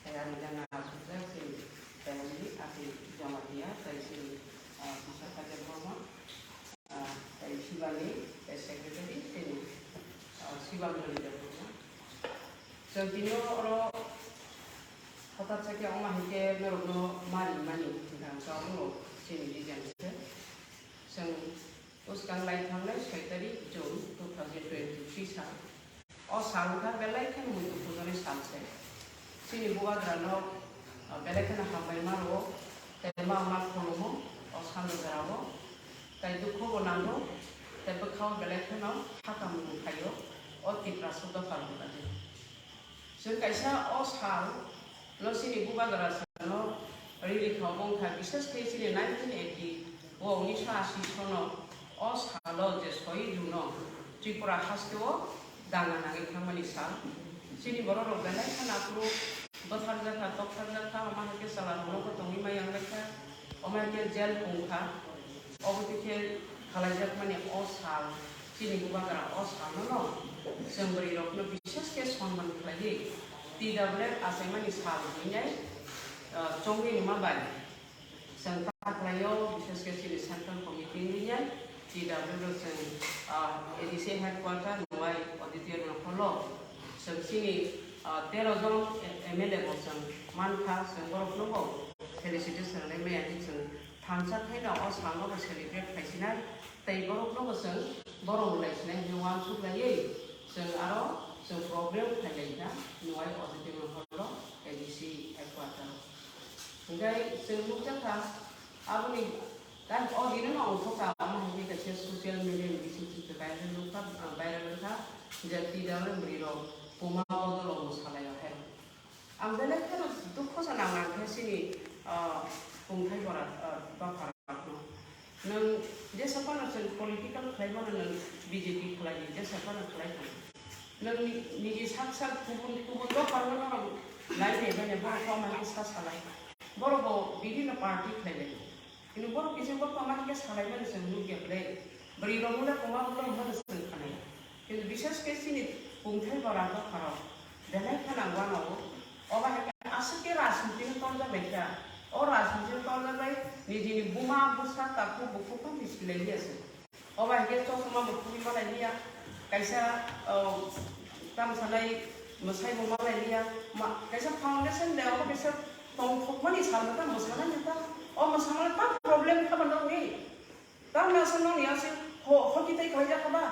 tei ani gana asukjak chini family, ati Jamatia, tei chini, ah, Kishore Debbarma, ah, tei Shivani, tei secretary, chini, ah, Shivani Debbarma. Chwng tini oro hothat sakhe wngma hinkhe norokno ma ringmani hwnkha, hwnkha omo chini region se. Chwng bwskang lai thangnai soi tarik June two thousand twenty-three sal. O sal wngkha belai kheno muitu pujonai sal se. Chini bubagrano, ah, belai kheno hambai ma rwo, tei ma ma khulumo o sal jora-o, tei dukho bo nango, tei bwkha-o belai kheno hakam wng phaio o Tiprasa dopha rwmani bagwi. Chwng kaisa o sal no chini bubagra sano riri kha omo wngkha, bises khe chini nineteen eighty o unisho ashi sono o salo je soi juno Tripura haste o danga nangwi thangmani sal. Chini borok rok belai kheno aphuru bwtharjak kha, tokharjak kha, omo hai khe chwla rok no bo tongwi ma yang lai kha, omo hai khe jail pung kha. Obo twi khe khalaijakmani o sal, chini bubagra o salno no chwng bwrwirokno bises khe sonman khlaiwi T W F achaimani sal hwnwi, ah, chongwi rwma bai chwng ta khlaio, bises khe chini Central Committee hwnwi T W F chwng, ah, A D C headquarter Nuai auditorium hall o chwng chini, ah, tero jon M L A bo chwng mankha, chwng borokno bo felicitation rwmani chwng thansa khaino o salno bo celebrate khaisinai, tei borokno bo chwng borom laisinai hinwi uansuk laiwi chwng aro chwng program khlailaikha Nuai auditorium hall o A D C headquarter o. Hwnkhe chwng nukjakha aboni tai o dino no ongkhorkha, omo hai khe kaisa social media ni bisingtwi viral nukha, ah, viral wngkha je T W F bwrwi rok buma bodol o mwsalaio hai. Ang belai kheno dukho sana nang khe chini, ah, kungthai bora, ah, dopha rok no. Nwng jesa phano chwng political khlai mano, nwng B J P khlai di, jesa phano khlai thang. Nwng ni-, niji sak sak kubun, kubun dopha rok no norok nai nai bai borok kok mai khe sa salai. Borok bo bibhinno party khlai lai. Kintu borok kisa borok kok mai khe salai mani chwng nukya ble. Bwrwi rok mole koma bwrwi rok mole chwng khanai. Kintu bishes khe chini kungthai bora dopha rok belai kheno wano o. Obo hai khe aswk khe rajniti no torjak lai kha. O rajniti no torjak lai nijini buma bwsa takhuk bukhuk phano silai liya se. Obo hai khe chosma bo khugwi malai liya. Kaisa, o, tamo sanai mwsai bo malai liya. Ma, kaisa foundation de obo kaisa tongthokmani salmata mwsanai nata. O mwsanai ta problem kha ba nokni. Tamni aswk nokni aswk ho-, hoki tei khlaijak kha ba?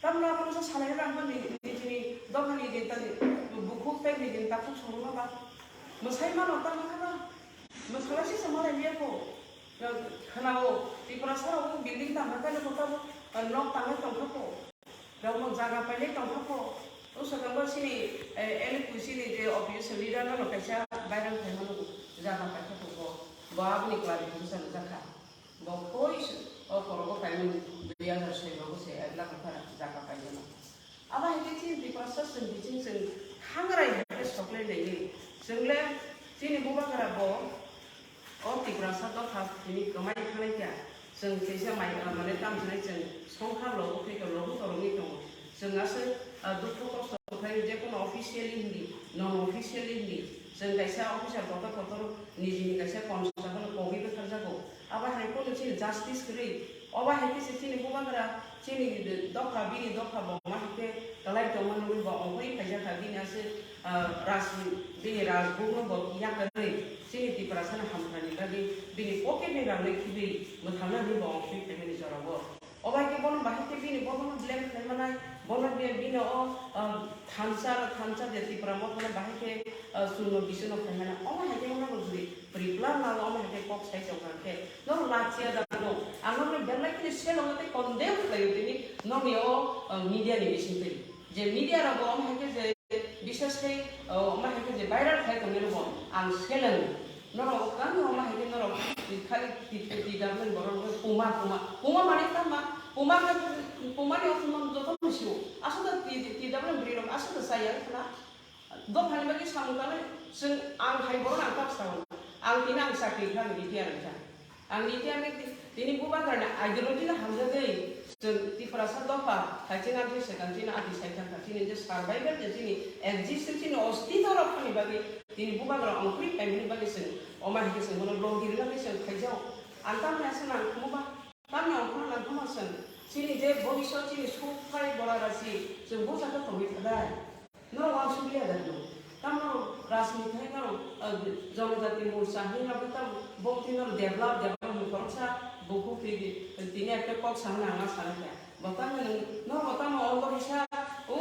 Tamni abono sa salai rang bo ni, nijini dophani neta ni bukhuk tei nijini takhuk songwi ma ba? Mwsai mano tamni kha ba? Mwsala sisa malai liya kho. Khwnao Tiprasa rok building tangkha khe nokho tamo, nok tangwi tongkha kho. Rok nok jaga pailai tongkha kho. O swkang bo chini, eh, L P C ni je opposition leader no kaisa viral khaimano jaga paikha kho bo. Bo aboni clarification jakha. Bo koi se o korogo kaimani dui hazar soi rogo se ek lakh rupiya jaga paimano. Abo hai khe chini Tiprasa chwng biching chwng thangrai hai khe soklai naiwi. Chwng le chini bubagra bo o Tiprasa dopha tini kwmai thanai kha. Chwng kaisa mai, ah, mane tamo sanai chwng songkha logo khe logo torogwi tongo. Chwng aswk, ah, dukhu kosto khlai je kono officially hindi, non officially hindi. Chwng kaisa officer kotor kotor nijini kaisa constable kogwi bwtharjago. Abo hai kono chini justice kwrwi. Obo hai khe se chini bubagra, chini dopha, bini dopha bo ma hai khe kwlai tongma nugwi bo ongkhorwi phaijak kha, bini aswk, ah, ras, bini rajbukno bo yakarwi chini Tiprasano hamkhrani bagwi bini pocket ni rang no khibwi mwthangna hinwi bo ongkhorwi phaimani jorao. Obo hai khe bono bahai khe bini bono blame khlai manai, bono bi-, bini o, ah, thansa, thansa je Tipra Motha no bahai khe, ah, chwngno bichwkno khlai manai, omo hai khe wngna bo jodi Reply nalo omo hai khe kok sai tong kha khe, norok lachiya da no. Ang norokno belai kheno seleng tei condemn khlaio tini nokni o, uh, media ni bising twi. Je media rok bo omo hai khe je bisas khai, uh, omo hai khe je viral khai tongwi rokbo ang seleng. Norok kami omo hai khe norok khali ti, ti, ti, ti, borok puma, puma, puma mani tama, puma khe, puma ni othomon joto ni sio. Aswk da ti, ti, ti, bwrwi rok aswk da saya khna. Dophani bagwi samung tangnai, chwng ang hai borok ang kok sao. Ang tini ang chakri kha, ang retire wngkha. Ang retire wngwi ti-, tini bubagrani ideology no hamjagwi chwng Tiprasa dopha hai chini amtwi swkang chini ati sai thangkha. Chini je survival je chini existence chini ostito rok phani bagwi tini bubagra ongkhorwi phaimani bagwi chwng omo hai khe chwng bono longdi rwna bagwi chwng khaijao. Ang tamni aswk nang khumu ba? Tamni ongkhorna nangkukma chwng chini je bobiswt chini sukphai bora rasi chwng busa khe tongwi thadai. Norok wansukliya da hino. Tamo rajniti hai norok, ah, Jonojati Morcha hinwi rok tamo bongtwi norok develop, develop ni khoroksa bukhuk twi di, tini ekta kok sana nang ma sana khe. Bo tamo nwng, norok tamo ondo kisa, o,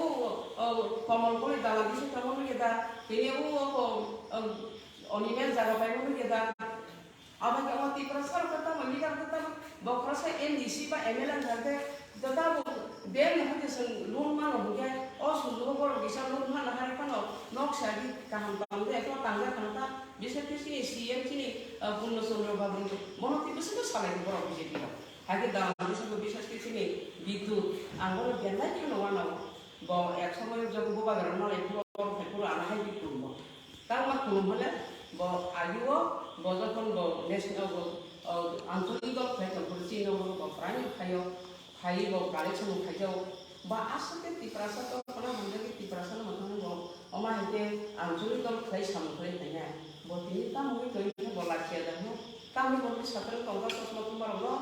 o, Komol Koli dala bisi tamo nukya da, tini o, o, o, Animal jaga paimo nukya da. Abo khe o Tiprasa rok khe tamo leader khe tamo bo khoroksa M D C ba M L A wngkha khe, da tamo bank ni hai khe chwng loan mano hwnkhe o sujugo borok kisa loan mano hai phano nok sadi kaham tong de, ekla tangjak khana ta, bisar khe chini C M chini, ah, Purno Chandra Babu bono twi bwswk salai borok B J P rok. Hai khe da bisar khe chini Bidyut ang bono belai kheno wanao. Bo ek somoy jok bubagra malai phuru, phai phuru ano hai khe khulumbo. Tangma khulum hole bo agio bo jokhon bo national bo, o, anchalik dol khlai tong phuru chini nogo bo prai no phaio, phai bo collection bo khaijao. Ba aswk khe Tiprasa to khana hamjagwi Tiprasa no mwthangwi bo omo hai khe anchalik dol khlai samung khlai phainai. Bo tini tamo wngwi tongwi khe bo lachiya da hino. Tamni bo khe satrwng tongkha chosma tungma rok no.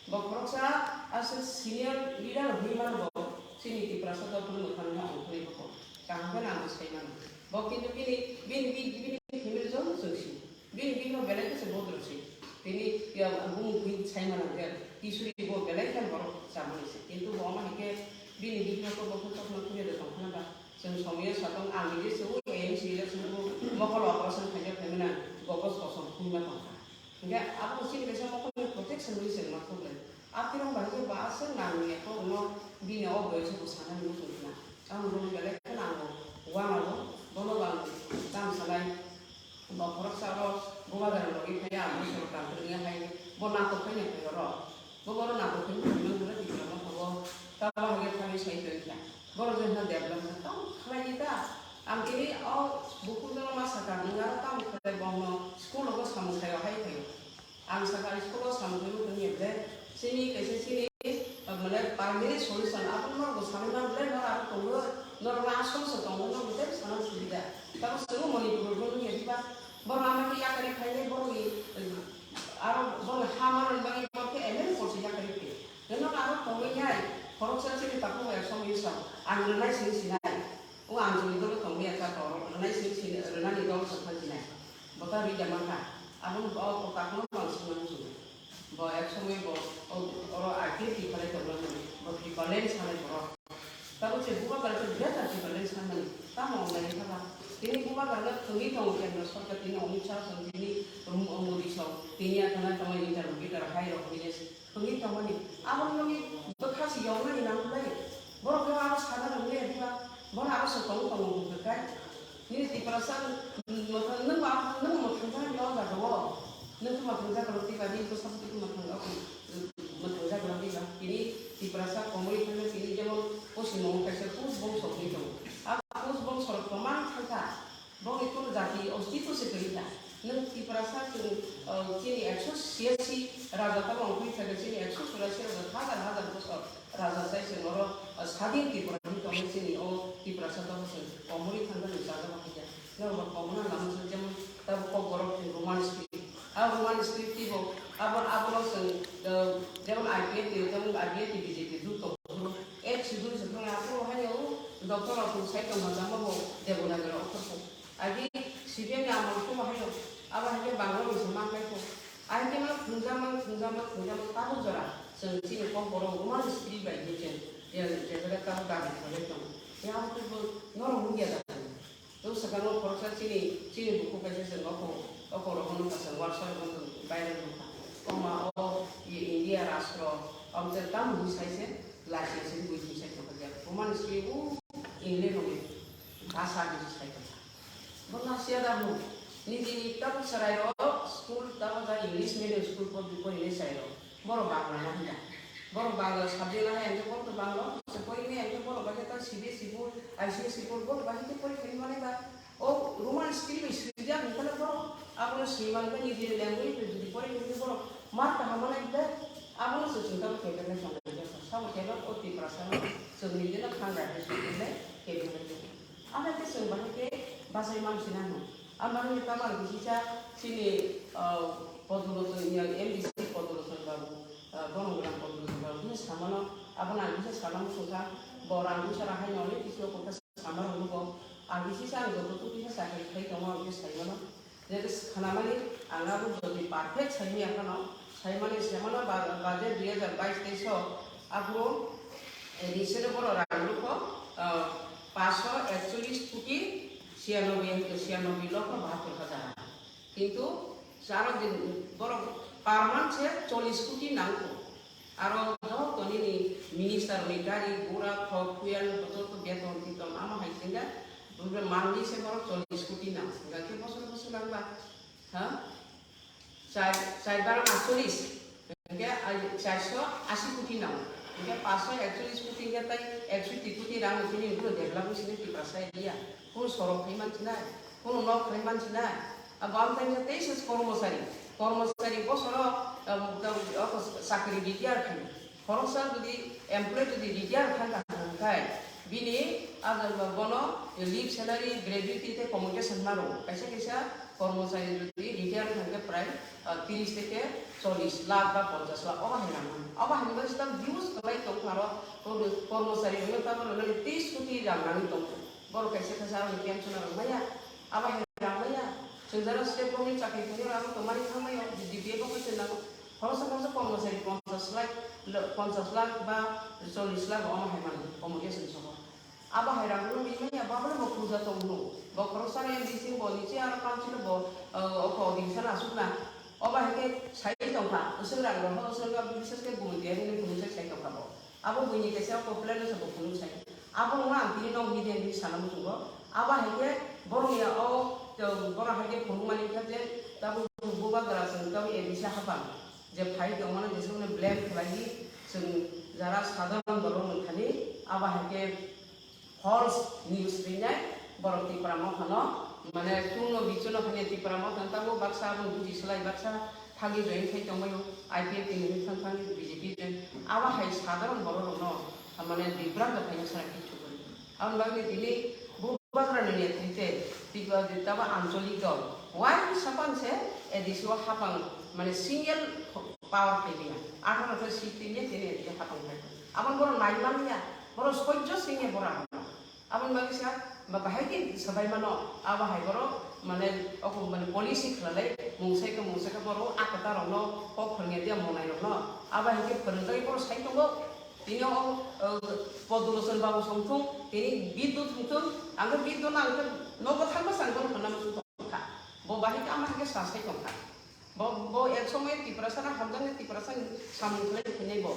Bo khoroksa aswk senior leader hinwi mano bo chini Tiprasa dopha ni mwkhang no ongkhorwi bo kaham khe nang sai mano. Bo kintu bini, bini, bini, bini family joto chwng si. Bini bihik no belai khe se bodol si. Tini ya bumung twi sai mano je Kishori bo belai khe borok chamani se. Kintu bo omo hai khe bini bihik no to bo khe chokma twi de tong khna ba. Chwng somya satong ang je se o A M C election bo mokol operation khaijak phaimani bo bo kosom khulma tong kha. Hingke abo chini kaisa mokol ni protection ni se ma khuklai. Akhirong bai khe ba se nang ni kok no bini o boyos bo sana ni muchung khna. Ang bono belai kheno ang bo uanao bono bo ang tam sanai. Bo khoroksa oro bubagra logi phai ang bo sorkar ni hai bo natok phai ni phai oro. Bo bono natok phai ni phai mang bura di kamo tabo. Tabo hage thani sai tong kha. Borok je hwnna development tamo khlai di ta. Ang tini o bukhuk jono ma sakha, nwng aro tamo khlai bo hwnno school rogo samung khaio hai khaio. Ang sakha school o samung khaio wngkha hiya ble chini kaisa chini, ah, mane permanent solution abo norok bo sanwi man ble nor aro tongo, norok no aswk se tongo, norok bo tei sana subida. Tamo chwng Manipur bo nung ya diba, borok ama khe yakarwi khainai borok ni, eh, aro borok ni ha manani bagwi borok khe M L A porsi yakarwi khe. Nokno aro tongwi nai, khoroksa chini takhuk bai somoi wngsa, ang rwnai sini sinai. O ang chini dolo tongwi ya cha toro, rwnai sini sini, rwnani dolo sa thansinai. Bo ta rwi da mankha. Aboni bo o takhukno bo ang sini nang chungo. Bo ek somoi bo, o, oro I P F ni khalai tongmani, bo Tipraland sanai borok. Tamo se bubagra khe better Tipraland sanmani. Tamo wngnai kha ba. Tini bubagra no thwngwi tongo kendra sorkar, tini Amit Shah song, tini Modi song, tini ya thangna tamo interlocutor hai rok hwnwi se. Thwngwi tongmani. Aboni bagwi bwkha se yoknani nang bai. Borok khe abo sana rwngya diba? Bono abo se tong tongo bwkha kai. Nini Tiprasa mwthang, nwng ba, nwng mwthang jani o jaga o. Nwng khe mwthang jaga rw diba, nini bwsa bwtwi khe mwthang, mwthang jaga rw diba. Tini Tiprasa komoi thangna tini jemon Poschim Bongo kaisa Kus bongso wngwi tongo. A Kus bongso rok kwmang thangkha. Bongni kunu jati ostitw se kwrwi kha. Nwng Tiprasa chwng, uh, chini ekso chirasi raja tamo wngwi thangkha, chini ekso churasi raja hazar hazar bosor raja chai chwng oro, uh, sadin Tripura hinwi tongnai chini o Tiprasa tamo chwng komorwi thangkha nwng chajakma khaikha. Norok komorna lama chwng jemon tabuk kokborok chwng Roman script. Abo Roman script bo, abo, abono chwng, eh, jemon I P F T, jemon I P F T B J P juto. Ek schedule se thang abo hayo, doctor rok sai tong jama bo Devanagari rok ko. Agi C P M ni amol ko hayo, abo hayo Bangla ni sama kai ko. Ai ke ma thungjama, thungjama, thungjama tabo jora. Chwng chini kok borok Roman script bai ni chwng, je, je jaga tabo dabi kholai tong. Ya ko bo norok hungya da. Tei swkang o khoroksa chini, chini bukhuk kaisa chwng okhorok, okhorok hwnwi kaisa workshop hwnwi viral wngkha. Omo o India rashtra, omo chwng tamo hwnwi sai se, lachi se, bui hwnwi sai tongkha je. Romani script o English rokni bhasha hwnwi sai tongkha. Bo lachiya da hwn, nini tabuk chwrairok school, tabuk da English medium school pori, pori hwnwi chwrairok. Borok Bangla no hwnda. Borok Bangla subject no hai, hwnkhe borok to Bangla se pori nai, hwnkhe borok bai khe ta C B S E board, I C S E board, borok bai khe pori khe manai ba. O Roman script bai swijak hwnkhe borok abono swi man khe niji language bai jodi pori hwnkhe borok mark kaham manai ba. Abono se chwng tamo khe khe nai sanai ba. Sabo khe no o Tiprasa no chwng niji no thang rai khe swi khe nai khe khe nai. Abo khe chwng bahai khe bachai man sina hwn. Ang bahai khe tamo ang kisa chini, ah, Podulosong, ya, M D C Podulosong babu, ah, Bonogram Podulosong babu kisa samano, abono ang kisa sana muchungkha, bo rang kisa ra hai noni kisa kok kha sama rok nugo. Ang kisa ang joto tu kisa chakri khai tongo ang kisa sai mano. Jete khanamani ang abo jodi perfect sai manya phano, sai mani se mano ba-, budget dui hajar bais teis o aphuru, eh, recent borok rang rwkho, ah, paanch sho ekchollish koti chiyanobboi, chiyanobboi lokho bahattor hajar. Kintu aro din borok per month se chollish koti nangkho. Aro joto nini minister ni gari gura, khok, fuel, joto beton titon amo hai singa, bumre manwi se borok chollish koti nang singa khe bosor bosor nang ba, ha? Char, char barang aatchollish, hingke ai charso asi koti nang, hingke paanch sho ekchollish koti hingke tai ekso twi koti rang ni sini hingke develop ni sini Tiprasa area, kunu sorok khai man sinai, kunu nok khai man sinai, abo ang tai teisa kormosari, kormosari bosoro, um, um, chakri retire khai. Khoroksa jodi employee jodi retire thang kha hwn khai, bini adar ba bono leave salary, gratuity tei commutation ma rwo. Kaisa kaisa kormochari jodi retire thang khe prai, ah, tris theke chollish lakh ba ponchash lakh obo hai rang mano. Obo hai rang mano, huge kwlai tong kha aro kormochari rok no tamo rwmani tris koti rang nangwi tong kha. Borok kaisa kaisa aroni pension rok maya. Abo hai rang maya. Chwng jara state government chakri thangwi rang tongmani thangmai o, B D P F o khe chwng nango. Khoroksa khoroksa kormochari ponchash lakh, lo-, ponchash lakh ba chollish lakh omo hai mano, commutation soho. Abo hai rang no rimani abo abono bo puja tong hwno. Bo khoroksa ni bising bo niche aro council bo, eh, oko odinsa na asuk na. Obo hai khe sai tong kha, usuk rang rok, usuk rang bishes khe gumui tiyar hwnwi phunuk sai sai tong kha bo. Abo buini kaisa oko plan no se bo phunuk sai. Abo wngma ang tini no media ni sana muchungo. Abo hai khe borok ya o, borok hai khe phunuk mani kha je tabuk bubagra chwng tabuk A D C hapang. Je phai tongmani jesukno blame khlai di, chwng jara sadharon borok wng thani, abo hai khe false news rinai borok Tipra Mothano, mane chwngno bichuno phani Tipra Mothano tabuk baksa aboni buji slai baksa thangwi join khai tongbaio, I P F T ni thang thangwi B J P join, abo hai sadharon borok rokno mane bibranto khaina sara kichu kwrwi. Aboni bagwi tini bubagrani netrite Tipra tabo ancholik dol wai sapan se A D C o hapang mane single power khailiya. Atharo khe seat tini tini A D C hapang khai. Aboni borok nai manliya, borok soijo singya borok abono. Aboni bagwi sa ba bahai khe sabai mano, abo hai borok mane oko mane policy khwlalai mungsa khe mungsa khe borok akata rokno kok phwrwngya dia monai rokno. Abo hai khe phwrwngjagwi borok sai tongo. Tini o, o, Podulosong babu song thung, tini biddut thung thung, ang khe biddut no ang khe nogo thangma chang bono hwnna muchung tong kha. Bo bahai khe ama hai khe sa sai tong kha. Bo, bo ek somoy Tiprasa na hamjaknai Tiprasa ni samung khlai phainai bo.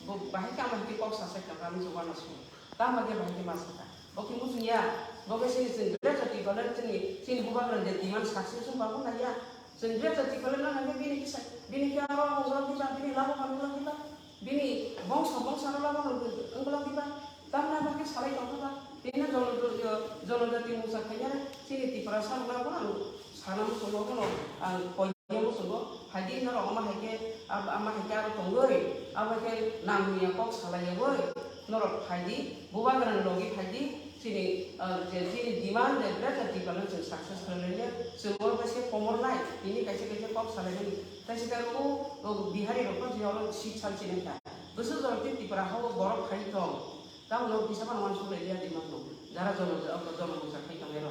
Bo bahai khe ama hai khe kok sa sai tong kha, muchung uanamasing. Tamo khe bahai khe ma sa kha. Bo khe muchung ya, bo khe chini chwng greater Tipraland chini, chini bubagrani je demand success wng ba bo nai ya. Chwng greater Tipraland no nai khe bini kisa, bini khe aro wngla kisa, bini labo manwla kisa. Bini bongso bongsa rwla bono wngla diba? Tamni bagwi salai tongkha ba? Tini jono-, jo-, jonojati mungsa khainai chini Tiprasa rwla bono ang sana muchungo bono ang koiya muchungo. Haidi norok omo hai khe, ab-, ama hai khe aro tongwi, abo hai khe nangya kok salaiyawi norok phaidi, bubagrani logi phaidi, Chini, ah, je chini demand de bwrwkha Tiprano chwng success khlainai, chwng oro kaisa komor nai, tini kaisa kaisa kok salaimani. Kaisa khe o, o Bihari rokno je oro seat sal chini kha. Bwswk jora tei Tipra hao borok khai tong. Tamno kisa phano uansuk lai ya demand no. Jara jono, jono bwsa khai tong ero.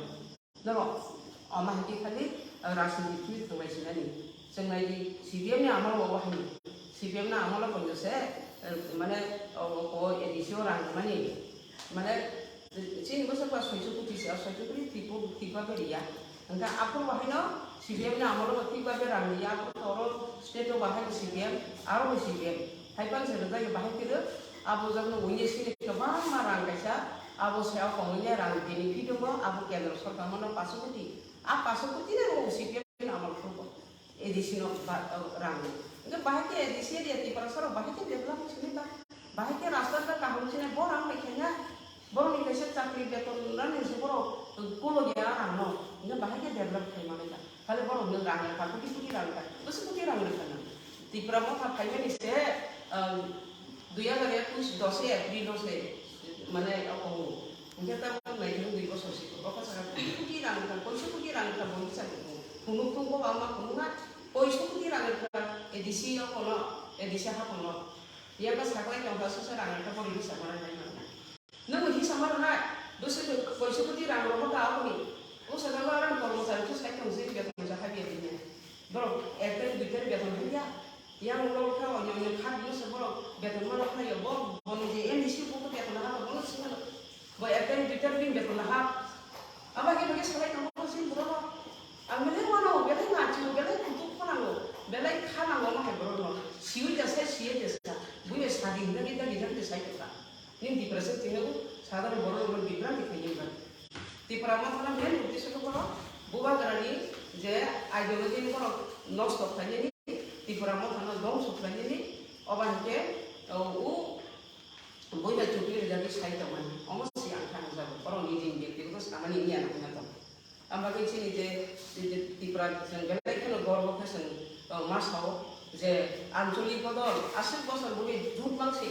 Norok, omo hai khe khali, ah, rajniti thwi thwng lai sinani. Chwng nai di, C P M ni amol o hai. C P M ni amol o kondo se, eh, mane, o, o A D C o rang mani. Mane, chini bwswk ba soicho koti se, soicho koti tipo, tipo beriya. Hingke aphuru bo haino C P M ni amolo bo thik ba berang ya, aphuru toro state o bo haino C P M, aro bo C P M. Hai pan se rwjak yo bahai khe rw, abo jagno unya sini kwbangma rang kaisa, abo se o kongya rang benefit wngo, abo kendro sorkar mano paso koti. A paso koti le bo C P M ni amol phuru bo. A D C no ba, rang. Hingke bahai khe A D C area Tiprasa rok bahai khe develop sini ba. Bahai khe rasta ta kaham sini bo rang bai khe ya. Borok ni kaisa chakri beton rani se borok kulo ya rang no. Hingke bahai khe develop khai mani ta. Khali borok no rang rwkha, koti koti rang rwkha. Bwswk koti rang rwkha na. Tipra Motha phaimani se, um, dui hajar ekush doshe April o se, mane, o kongo. Hingke ta naithok dui bosor se, o kha saka koti koti rang rwkha, koiso koti rang rwkha, bo ni saka phunuk thung bo ama phunuk na, koiso koti rang rwkha, A D C o kono, A D C ha kono. Yang ka saklai tong kha, sosa rang rwkha, bo ri sa mara nai mara. Nwng hisa mano nai, bwswk koiso koti rang rwma ka aboni. O sajagao arang kormochari khe sai tong se beton ja habya bini. Borok ek tarikh dui tarikh beton habya. Yang ulo khe onyo onyo kha bini se borok beton mano khlai yo. Bo boni je M D C bo khe beton ha bono singano. Bo ek tarikh dui tarikh bini beton ha. Abo khe bagi salai tong bo sin borok. Ang belai mano, belai nachi, belai kutuk kho nango, belai kha nango ma hai borok no. Siwi ja sai siya ja sa. Buya sadi hinda hinda hinda hinda sai tong kha. Nini depression tini o sadharana borok rok bibranti khainai ba. Tipra Motha no main uddesho khe borok bubagrani je ideology ni borok nosto khlainani, Tipra Motha no dongso khlainani, obo hai khe, o, o buina chukli rijagwi sai tongmani. Omo si ang kha nukjago, borok nini byaktigoto samani wngya nang hwnna tong. Ang bagwi chini je, je, je Tipra chwng belai kheno gorbo khe chwng, uh, ma sao je Anchalik bodol aswk bosor bwrwi jut mang se,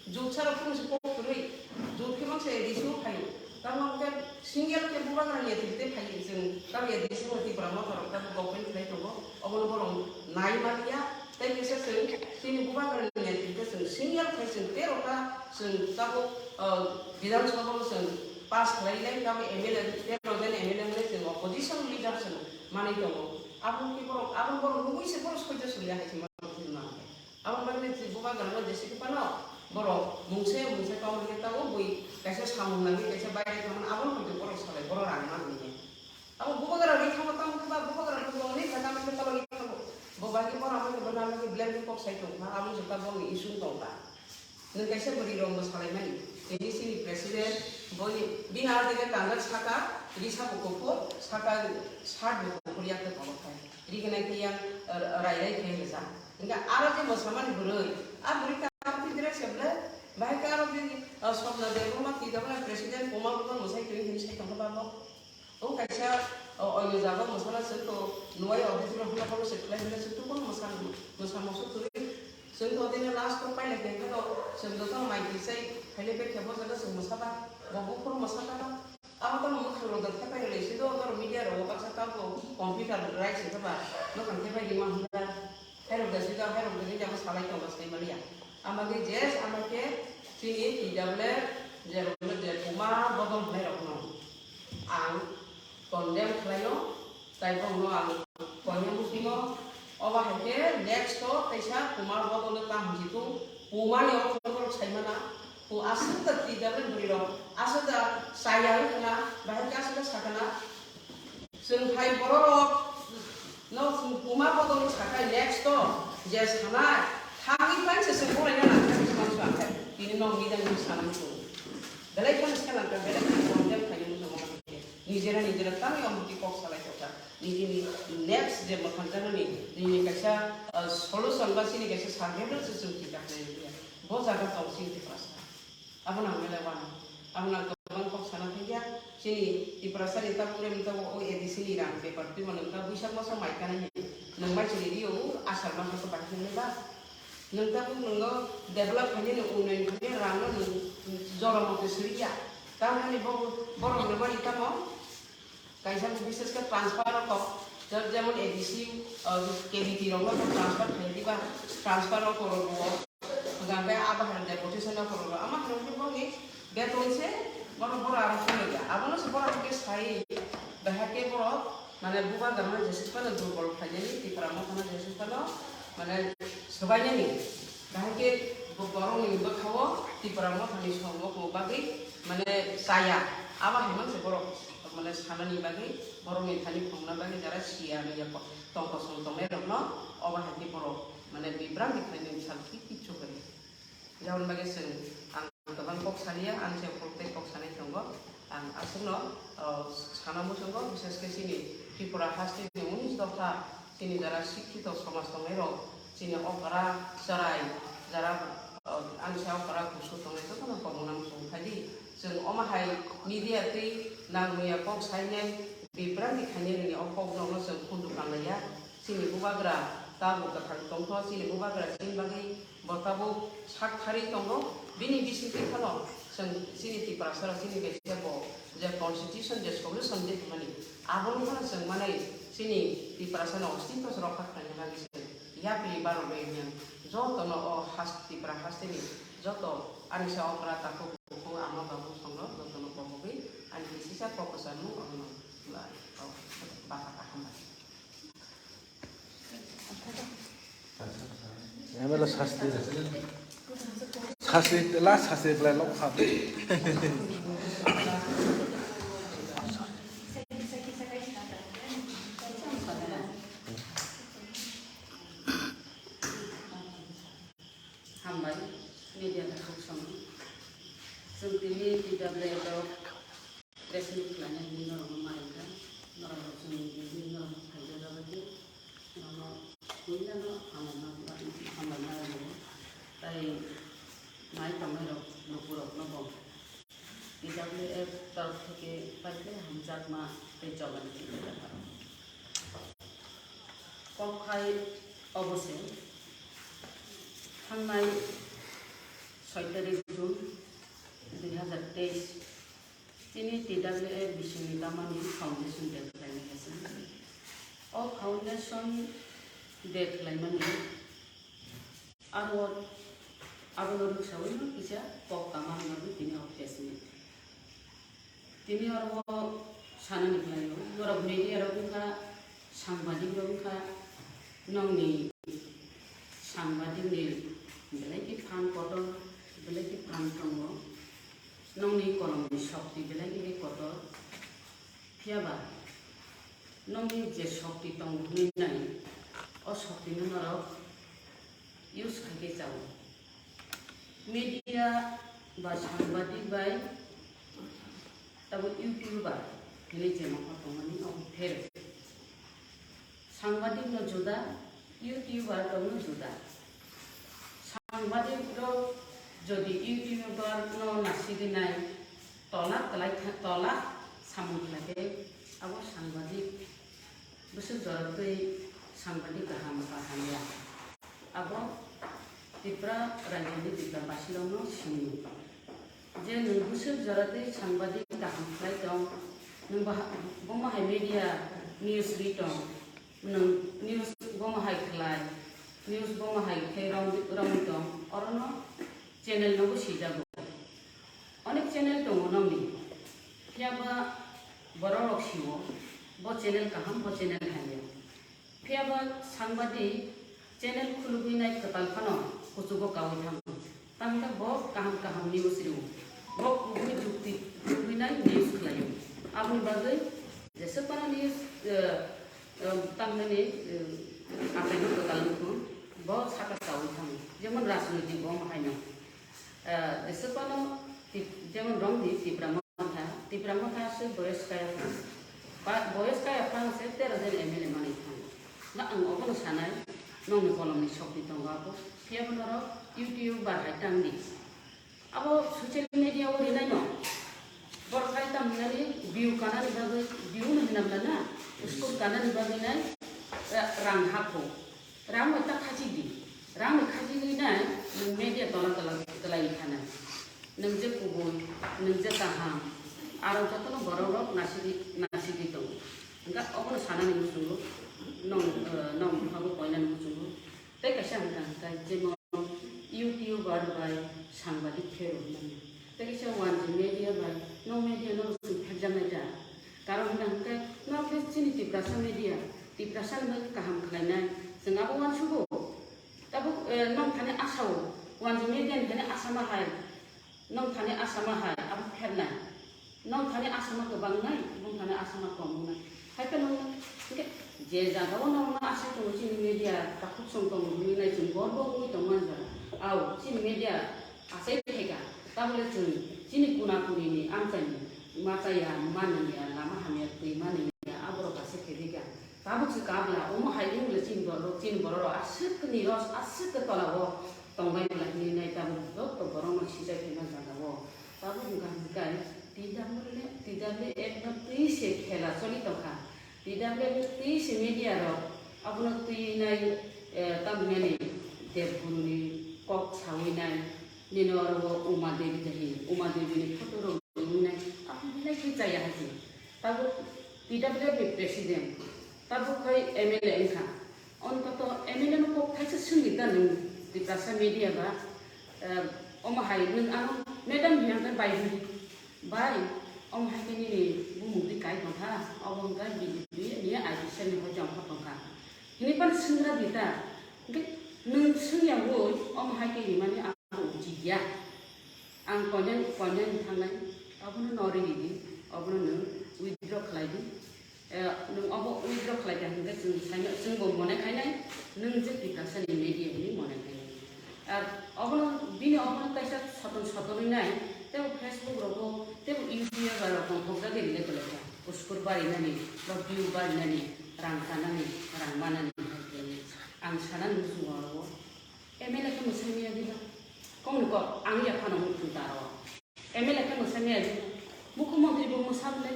jut sara phuru se kok kwrwi, jut khe mang se A D C o phaio. Tamo khe single khe bubagra ni athik tei phaio chwng tamo A D C o Tipra Motha rok tamo government khlai tongo, obono borok nai manya. Tei kisa chwng chini bubagrani netrite chwng single khai chwng tero ta chwng tabuk, ah, Bidhan Sabha o chwng pass khlai lai tabuk M L A tero jon M L A hwnwi chwng opposition leader chwng manwi tongo. Abo khe borok, abo borok nugui se borok soijo solia hai se ma nugui ma khe. Abo bagwi chwng bubagrano jesa khe phano borok mungsa mungsa kok hwnwi tabuk bui kaisa samung nangwi kaisa baire thangmani abo hwnwi borok salai borok rang ma hwnwi. Abo bubagra ri thango tamo khe ba bubagra bubagra ni jaga ni talo ri thango. Bo bai khe bono amo khe bono amo khe blame khe kok sai tong kha, amo jota bo ni issue tong kha. Nwng kaisa bwrwi rok bo salai mani. Tini chini president bo ni bini aro tini kanjak saka, ri sabo kuphur, saka shirt bo kuphur yak tong kha. Ri gwnai khe yang, eh, rai rai khe rijak. Hingkhe aro je mwsamani bwrwi, a bwrwi khe aro twi dress se ble, bahai khe aro je, eh, Swapna Debbarma twi tabukhe president Puma Bhuma mwsai twi hinwi sai tong kha ba bo. O kaisa, o, oino jaga mwsana chwng to nuwai office rok hwnna phano se khlai hwnna chwng to kono mwsa, mwsa mokso kwrwi. Chwng to tini last o pailai khe phano chwng joto mai twi sai khailai bai khe bo jaga chwng mwsa ba, bo buphuru mwsa ta ba. Abo tamo mwkhang rok da thepai rwlai se do, oro media rok baksa tamo computer right se ba, mwkhang thepai rima hwnna. Hairok da sida, hairok da sida, abo salai tongo, sai maliya. Ama khe je, ama khe chini T W F, je rokno je Puma Bodol hwnai rokno ang condemn khlaio, tai borokno ang koinai musumo. Obo hai khe next o kaisa Puma Bodol no tamo hitung, Puma ni o borok sai mana, pu aswk da T W F bwrwi rok, aswk da chaya wngkha na, bahai khe aswk da sakha na. Chwng hai bororok no Puma Bodol ni sakai next o je sanai thangwi phai se chwng boraina nangkha se mansu akhai tini nok ni jani sanai chwng belai kheno se nangkha belai kheno condemn khainai muchungo nijera nijera tangwi omo twi kok salai tongkha nijini next je mwthangjaknani nini kaisa, ah, solution ba chini kaisa survival se chwng thika khlai ya bo jaga tong chini Tiprasa. Abono ang belai uanw. Abono ang kwbang kok sana thangya. Chini Tiprasa ni tabuk rem tabuk o A D C ni rang paper twi mano wngkha buisak masa mai kana hin. Nwng mai chini rio o asar masa to bai hinwi ba. Nwng tabuk nwng o develop khainai nwng unnayon khainai rang no nwng jora mote suriya. Tamoni bo borok ni bani tamo kaisa bo bises khe transfer rok kok, je-, jemon A D C, uh, K B T rok no transfer khlai diba, transfer rok korok rwo. Hwnkhe abo hai deputation no korok rwo. Ama hai khe borok ni beton se borok borok aro phunukya. Abono se borok hwnkhe sai bahai khe borok mane bubagra no jesuk phano durbol khlainani, Tipra Motha no jesuk phano mane swbainani. Bahai khe bo-, borokni bwkhao Tipra Mothani songmokmo bagwi mane chaya. Abo hai manse borok mane sanani bagwi, borokni thani phunukna bagwi jara siya wngya tongkosong tongnairokno obo hai khe borok mane bibranti khlainani sal ki kichu kwrwi. Jaboni bagwi chwng ang kwbang kok saliya, ang se phuru tei kok sanai tongo. Ang aswkno, o, sana muchungo, bises khe chini Tripura hasteni unis dopha chini jara sikkito somaj tongnairok, chini okra chwrai jara, o, ani se okra kusu tongnai jotono tongmungna muchung phaidi. Chwng omo hai media twi nangmungya kok sainai, bibranti khainai nini o kokno chwng khunju kanlaiya. Chini bubagra tabuk kwthang tongkho, chini bubagra chini bagwi bo tabuk sak thari tongo. Bini bisingtwi phano chwng chini Tiprasa rok chini kaisa bo je constitution je solution de hwnmani, abono phano chwng manai chini Tiprasa no ostitto rokha khlaina bagwi chwng yapri barok bai hwnyan jotono o has Tipra hasteni joto ani sa okra takhuk bukhuk ama babu songno jotono komogwi ani sisa kok kwcharmung abono bahai kaham bai. M L A sasti. Sasti, la sasti belai lok kha. Hambai, media ni khuk song. Chwng tini T W F rok press meet khlaina hwnwi norokno ma ringkha. Norok rok chwng hwnwi norokno phaijak rwbaidi. Norokno puilano hambai ma, hambai ma rwgo. Tai mai tongnai rok lukurokno bo T W F torok theke paikhe hamjakma tei jogani khe. Kok hai obo se, thangnai soi tarik June dui hazar teis chini T W F bisingni tamani foundation day khlaimani se. O foundation day khlaimani aro abono rwksaui no kisa kok tama hwnwi tini o press meet. Tini oro sanani khlaio, norok media rok wngkha, sangbadik rok wngkha, nongni sangbadik ni belai khe phan kotor, belai khe phan tongo, nongni kolomni shokti belai khe kotor, phiyaba nongni je shokti tongo hwnwi nai, o shokti no norok use khai khe chao. Media ba sangbadik bai tabo YouTuber hinwi je nokha tongmani obo pherw. Sangbadik no juda, YouTuber rok no juda. Sangbadik rok jodi YouTuber no nasigwi nai, tola kwlai kha, tola samung khlai khe abo sangbadik bwswk jora twi sangbadik kaham ba hamya. Abo Tripura rajyoni Tripura basirokno sini je nwng bwswk jora twi sangbadik kaham khlai tong, nwng boha-, bomo hai media news ri tong, nwng news bomo hai khlai, news bomo hai khe rong-, rongwi tong, orono channel nogo sijago. Onek channel tongo nongni, phiyaba borok rok sio, bo channel kaham, bo channel hamya. Phiyaba sangbadik channel khulugwi nai kwtal phano kuchugo kaui thango. Tamokhe bo kaham kaham news rio. Bo kubui jukti khulugwi nai news khlaio. Aboni bagwi jeswk phano news, eh, eh, tamnani, eh, achaino kwtal nukung, bo saka kaui thango. Jemon rajnoitik bo omo haino. Eh, jeswk phano tip-, jemon romdi Tipra Motha, Tipra Motha se boyos kaya phano. Ba, boyos kaya phano se tero jon M L A manwi thango. Ba ang obono sanai, nongni kolomni sokti tongo abo. Phiyabo norok YouTuber hai tangdi. Abo social media o rinaino. Borok hai tangmani view kanani bagwi, view no hinamla na, score kanani bagwi nai, ra-, rang hapho. Rang bai ta khachigdi. Rang bai khachigwi nai, nwng media tola tola twlai khanai. Nwng je kubui, nwng je kaham, aro jotono borok rok nasigi, nasigi tongo. Hwnkhe obono sanani muchungo, nong, eh, nong bwkhago koinani muchungo. Tei kaisa hwnkha hwnkhe jemon YouTuber bai sangbadik pherok mani. Tei kaisa wanjwi media bai no media no chwng phekjaknai ta. Karon hwnkha hwnkhe no khe chini Tiprasa media, Tiprasa ni bagwi kaham khlainai, chwng abo uansugo. Tabuk, eh, nong thani asao, wanjwi media ni thani asama hai, nong thani asama hai, abo phernai. Nong thani asama kwbangnai, bung thani asama komungnai. Hai khe nong, hwnkhe je jagao nong asai tongo chini media, takhuk song tongo hwnwi nai chwng gorbo wngwi tongmani jaga. Ao, chini media asai khaika, tabole chwng chini kuna kunini amchaini machaya, manliya, lama hamya, twi manliya, aborok asai khaidika. Tabuk se kabla, omo hai wngwi le chini borok, chini borok rok aswk ni ros, aswk ke tola o tongnai bwla hinwi nai tabuk joto borok no sijak khe ma jaga o. Tabuk wngkha hwnkhe T W F, T W F no twi se khela choli tongkha. T W F no twi se media rok abono twi nai, eh, tamni Debguru ni kok sawi nai, nini oro o Uma Devi jahi, Uma Devi ni photo rok nai, abo belai khe chaya hai se. Tabuk T W F ni president, tabuk khai M L A wngkha. Ontoto M L A no kok thaisa swngdi ta nwng Tiprasa media ba, eh, omo hai nwng ano madam hiya khe bai hwnwi, bai, omo hai khe nini bumung twi kai tongkha, obo wngkha B J P ni I P cell ni hoi jong kha tongkha. Hini pan swngna di ta, hwnkhe nwng swngya woi omo hai khe rimani ang uchi ya. Ang koinani, koinani thangnai, obono no ri di, obono nwng withdraw khlai di. Eh, nwng obo withdraw khlai kha hwnkhe chwng saimano, chwngbo mone khainai, nwng je Tiprasa ni media hinwi mone khainai. Ar obono, bini obono kaisa soton sotonwi nai, tebo Facebook rogo, tebo YouTube ba rok tongthokjagwi rwlai tonglaikha. Uskur barinani, ba view barinani, rang tanani, rang manani hai khe. Ang sanani muchungo oro. M L A khe mwsai maya di ba? Kok ni kok, ang ya phano muchung taro. M L A khe mwsai maya di ba? Mukhyamantri bo mwsa bwle.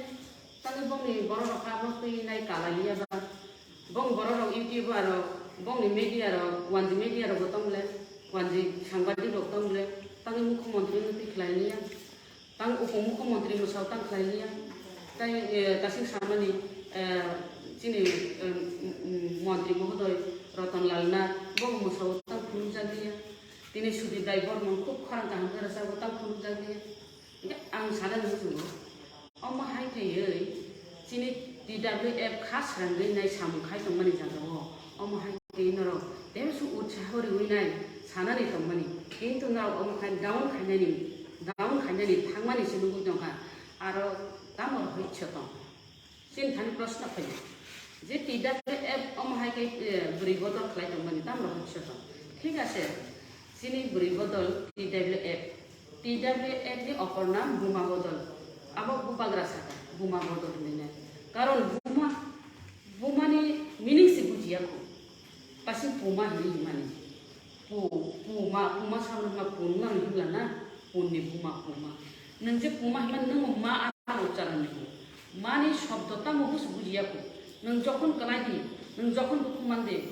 Tangwi bongni borok rok kha bo twi nai kalai liya ba? Bong borok rok YouTuber rok, bongni media rok, wanjwi media rok bo tong bwle, wanjwi sangbadik rok tong bwle, tangwi mukhyamantri no twi khlai liya. Tang upomukhyamantri mwsao tang khlai liya. Tai, eh, kasing samani, eh, chini, eh, m-, m-, montri mohodoy Ratan Lal Nath, bo mwsao tang phunukjak liya. Tini Sudip Rai Bormon khub khorang kaham khe rwchapbo tang phunukjak liya. Hwnkhe ang sana nung chungo, omo hai khaiwi chini T W F kha srangwi nai samung khai tongmani jagao, omo hai twi norok tebsu utsaho riwi nai sanani tongmani, kintu norok omo khai down khainani, down khainani thangmani se nugwi tongkha, aro tamo rohorso tong? Chini thani proshno phaio je T W F omo hai khe, eh, bwrwi bodol khlai tongmani tamo rohorso tong? Thik ase, chini bwrwi bodol T W F, T W F ni opor nam Buma Bodol, abo bubagra saka Buma Bodol hinwi nai, karon Buma Bumani meaning se bujiya kho. Kasing puma hinwi himani. Pu-, puma, puma samani ma pun nang himla na? Pun ni buma puma. Nwng je puma himani nwng ma ano ucharon ni. Mani shobdo tamo busu bujiya kho. Nwng jokhon kalai di, nwng jokhon dukhu man de,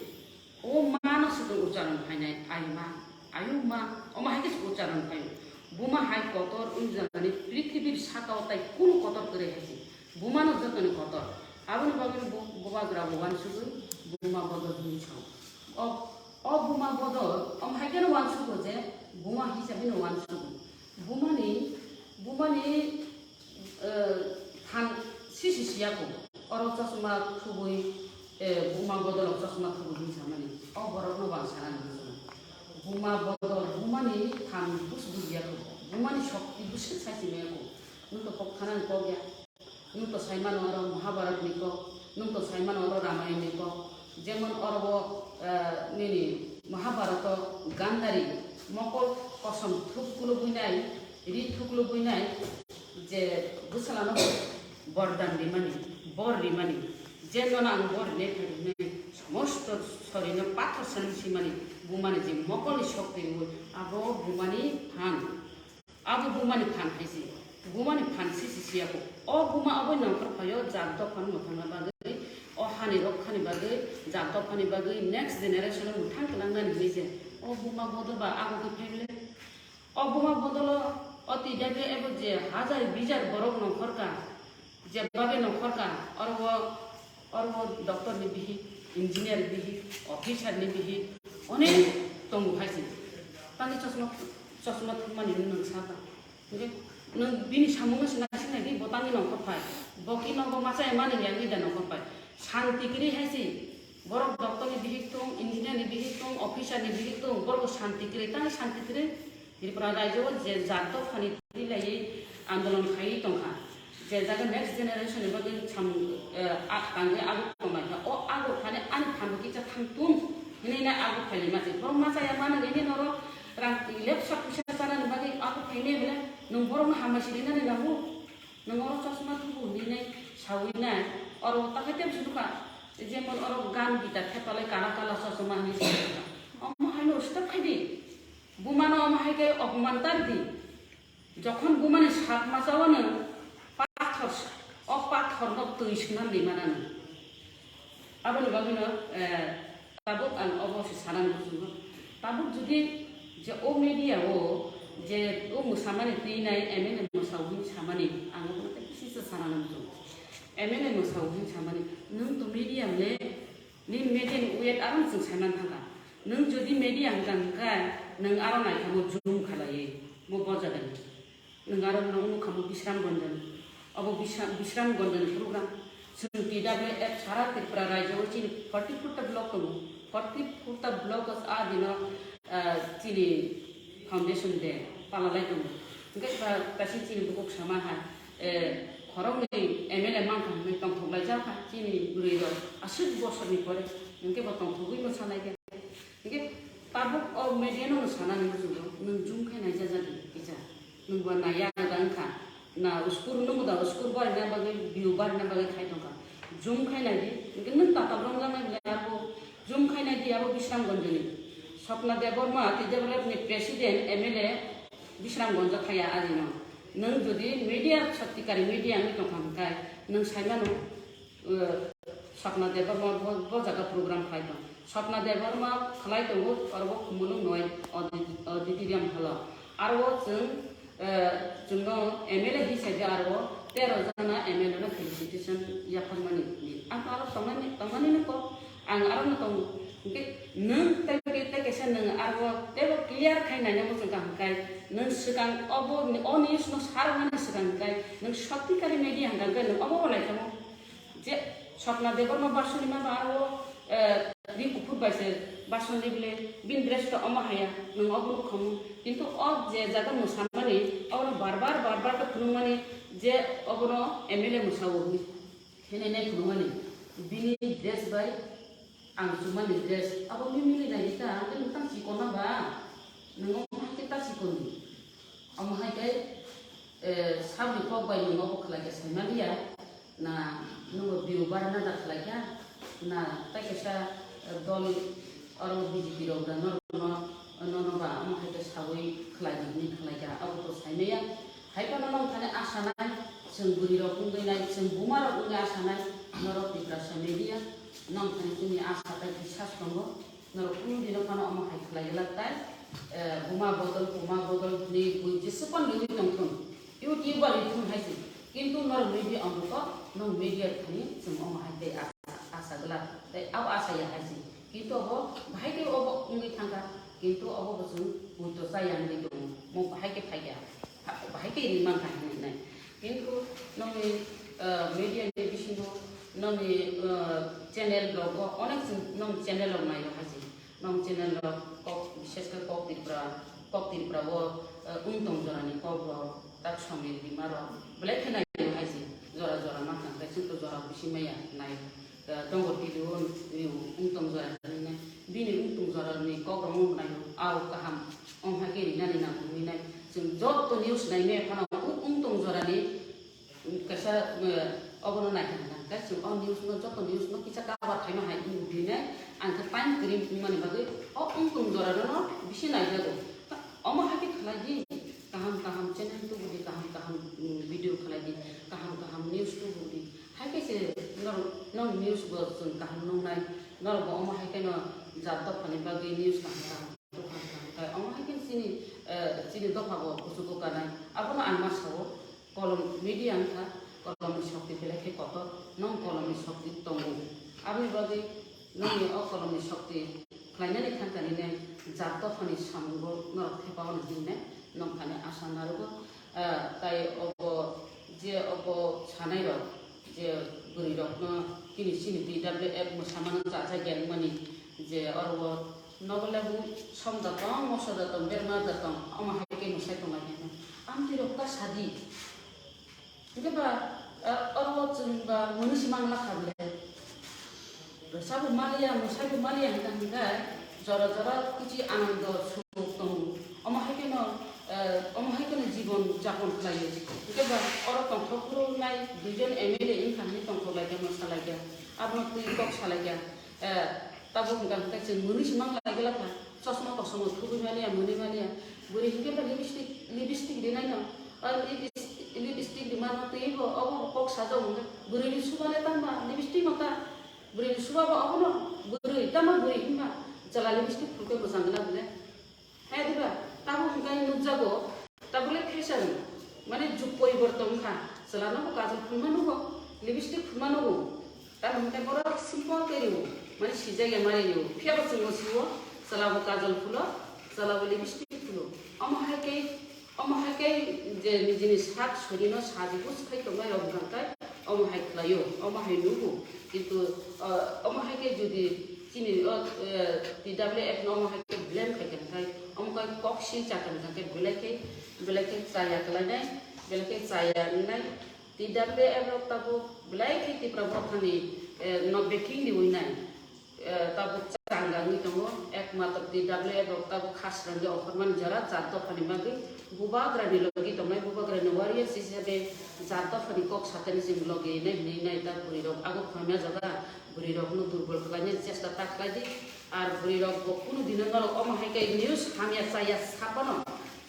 o ma no se ucharon phainai, ai ma, ayu ma, omo hai khe se ucharon phaio. Buma hai kotor wng jani prithibir sakao tai kunu kotor kwrwi hai se. Bumano jotoni kotor. Aboni bagwi bo-, bubagra bo uansugwi Buma Bodol hwnwi sao. O, o Buma Bodol, omo hai kheno uansugo je Buma hisabe no uansugo. Bumani, Bumani, eh, phan sisi siya kho. Oro chosma thubui, eh, Buma Bodol o chosma thubui hwnwi samani. O borokno bo ang sanani muchungo. Buma Bodol, Bumani phan bus bujiya kho. Bumani shokti bus sai simi kho. Nwng to kok thanani kok ya. Nwng to sai mano oro Mahabharat ni kok, nwng to sai mano oro Ramayana ni kok. Jemon oro bo, eh, nini Mahabharato Gandhari mokol kosom thuk kulubui nai, ri thuk kulubui nai, je bwsala no bordan rimani, bor rimani, je nono ang bor rinai phai rinai, somosto sorino pathor sani simani, bumani je mokol ni sok twi abo bumani phan. Abo bumani phan hai se. Bumani phan sisi siya kho. O buma abo nongkhor phaio jat dophano mwthangna bagwi, o hani rok khani bagwi, jat dophani bagwi, next generation o mwthang kwlangnani hinwi se. O Buma Bodol ba abo khe phaibele. O Buma Bodolo, O T W F o je hajar bijar borok nongkhorka, je babe nongkhorka, oro o, oro o doctor ni bihik, engineer bihik, officer ni bihik, onek tongo hai se. Tangwi chosma, chosma thumani nwng saka. Hwnkhe nwng bini samungno se naising nai di, bo tangwi nongkhor phai. Bo khe nogo machaya mani ya ngi da nongkhor phai. Shanti kwrwi hai se. Borok doctor ni bihik tong, engineer ni bihik tong, officer ni bihik tong, borok shanti kwrwi, tangwi shanti kwrwi. Tripura rajyo o je jat dophani twi laiwi andolon khaiwi tongkha, je jaga next generation ni bagwi samung, eh, a-, tangwi aguk tongnai kha, o aguk thani ani phan bo kisa thang tung hinwi nai aguk khailai ma se. Borok machaya mano hinwi norok rang lepsa puisa chanani bagwi aguk khainai bwle nwng borokno hambai sirinani nango. Nwng oro chosma thubu hinwi nai sawi nai, oro takhai tei bwswk nukha, jemon oro gan gita thepalai kala kala chosma hinwi sawi nukha. Omo haino stop khai di. Bumano omo hai khe opoman tar di. Jokhon bumani sat masa o nwng pathor, o pathor no twi swnam di mana nwng. Aboni bagwi no, eh, tabuk ang obo se sana muchungo. Tabuk jodi je o media o je o mwsamani twi nai M L A mwsao hwn samani ang obo tei kisi se sana muchungo. M L A mwsao hwn samani nwng to media le Nini media ni weight aro chwng saiman thangkha. Nwng jodi media hwnkha hwnkhe nwng aro naithamo zoom khalaiwi bo bojagani. Nwng aro nwng nukha mo Bishram Gonjan. Obo Bishra-, Bishram Gonjan program. Chwng T W F sara Tripura rajyo o chini forty four ta block tongo. Forty four ta block o a dino, ah, chini foundation day palalai tongo. Hwnkhe ta-, taisi chini bukhuk sama hai. Eh, khoroknwi M L A mankha hwnwi tongthok laijak kha chini bwrwi rok aswk bosorni pore, hwnkhe bo tongthogwi mwsa lai khe. Hwnkhe tabuk o media no sanani muchungo nwng zoom khe naijajak kisa, nwng bo naiya da wngkha na uskur, nwng da uskur barina bagwi view barina bagwi khai tongkha, zoom khai naidi, hwnkhe nwng tatal romjaknai belai abo zoom khai naidi abo Bishramganjni Swapna Debbarma, T W F ni president, M L A, Bishramganj thaya adino. Nwng jodi media, sottikari media wngwi tongkha hwnkhe, nwng saimano, uh, Swapna Debbarma bo, bo jaga program khlai tong. Swapna Debbarma khlai tongo, oro bo Khumulwng noi audi-, auditorium hall o. Aro o chwng, uh, chwngno M L A hisabe aro tero jona M L A no felicitation yapharmani. Ang aro tongmani, tongmani no kok. Ang aro no tongo. Hwnkhe nwng tei, tei kaisa nwng aro teibo clear khai naina muchungkha hwnkhe nwng swkang obo, o news no sarmani swkang hwnkhe nwng sottikari media hwnkha hwnkhe nwng obo bo naithango je Swapna Debbarma basuni ma ba aro, eh, ri kuphur bai se basuni bile bini dress to omo haya nwng obo nukhamu. Kintu o je jaga mwsamani obono bar bar, bar bar khe phunukmani je obono M L A mwsao hwnwi. Hinwi nai phunukmani, bini dress bai ang chumani dress, abo mimili nai di ta, hwnkhe nwng tang chikon na ba? Nwng omo hai khe ta chikon di. Omo hai khe, eh, saboni kok bai nwng obo khlai khe sai maliya, na nwng bo biu barna da khlai kha, na tai kaisa, eh, dol oro B J P rok da norok no, nono ba omo hai khe saui khlai di hwnwi khlai kha, abo to sai maya. Hai phano nong thani asa nai, chwng bwrwi rok wngwi nai, chwng buma rok wngwi asa nai, norok Tiprasa media, nong thani chini asa tei bisas tongo, norok kunu dino phano omo hai khlai glak tai, eh, buma bodol, buma bodol hwnwi bui jesa phano nungwi tong thung, YouTube bai thung hai se, kintu norok media wngwi kok, nong media thani chwng omo hai tei asa, asa glak, tei abo asa ya hai se, kintu obo bahai khe obo wngwi thangkha, kintu obo bo chwng bui to chaya wngwi tongo, mo bahai khe phai kha. Bahai khe ri man kha hinwi nai. Kintu nongni, ah, media ni bisingo nongni, ah, channel rogo onek chwng nong channel rok naio hai se. Nong channel rok kok, bishesh khe kok Tripura, kok Tripura o, ah, wng tong jora ni kok rok, tak songni rima rok belai khe naio hai se. Jora jora man kha, hwnkhe chwng to jora bisi maya naio. Eh, tongo T V o, eh, wng tong jora hinwi nai. Bini wng tong jora ni kok rok wng nai, au kaham, wng hai khe rinani nang wngwi nai. Chwng joto news nai me phano wng, wng tong jora ni, mm, kaisa, eh, obono nai kha nang. Tei chwng o news no, joto news no kisa cover khaima hai wng nai. Ang khe time kwrwi wngmani bagwi o wng tong jora no bisi nai jago. Omo hai khe khlai di, kaham kaham channel tubu di, kaham kaham, mm, video khlai di, kaham kaham news tubu di. Hai khe se norok, nong news bo chwng kaham nuknai, norok bo omo hai kheno jat dophani bagwi news kaham kaham, kaham kaham khai. Omo hai khe chini, eh, chini dopha bo kuchugo kanai. Abono ang ma sao, kolom media wngkha, kolomni shokti belai khe kotor, nwng kolomni shokti tongo. Aboni bagwi nwngni o kolomni shokti khlainani thangkani nai jat dophani samungo norok thepao hinwi nai nwng thani asa narugo. Ah, tai obo je obo sanai rok je bwrwi rokno chini chini T W F mwsamano chacha gengmani je oro o nogo lebu som datong, moso datong, berma datong, omo hai khe mwsai tonglai khe amtwi rok ta sadi. Hingke ba, eh, oro chwng ba mwnwi se mang lakha bile. Sabo maliya, mwsaibo maliya hingka hingka, jora jora kuchi anando suk tongo. Omo hai kheno, eh, omo hai kheno jibon japon khlaio. Hingke ba oro tongthok phuru nai duijon M L A wngkha hwnwi tongthok laikha, mwsa laikha. Abono twi kok sa laikha. Eh, tabuk hingka hingka chwng mwnwi se mang lai glakha. Chosma kosom thubui maliya, mwnwi maliya. Bwrwi hingke ba lipstick, lipstick rinai no. O lipis-, lipstick rimano twi bo obo kok sajak hingke. Bwrwini suba le tangma lipstick no ta. Bwrwini suba bo obono bwrwi, tamo bwrwi hinba chwla lipstick phulkhe mwchang glak le. Hai diba, tabuk hwnkhe nukjago, tabuk le fashion, mane jug poriborton wngkha. Chwla no bo kajol phulma nugo, lipstick phulma nugo. Tamo hwnkhe borok simple khe rwo, mane sijak ya mari rwo. Phiya bo chwng bo siwo, chwla bo kajol phulo, chwla bo lipstick phulo. Omo hai khe Omo hai khe je nijini sak sorino saji bus khai tongnai rok hwnkha khe omo hai khlaio, omo hai nugo. Kintu, ah, omo hai khe jodi chini o, eh, T W F no omo hai khe blame khai khe khai, omo khai kok si cha khe hwnkha khe belai khe, belai khe chaya khlainai, belai khe chaya wngnai. T W F rok tabuk belai khe Tipra Mothani, eh, no backing riwi nai. Eh, tabuk changa wngwi tongo, ekmatro T W F rok tabuk khasrangwi ophormani jora jat dophani bagwi bubagrani logi tongnai, bubagrani warriors hisabe jat dophani kok satani chwng logi nai hwnwi nai ta bwrwirok abo phamya jaga bwrwirokno durbol khlaina chesta ta khlai di. Ar bwrwirok bo kunu dino norok omo hai khe news hamya chaya saphano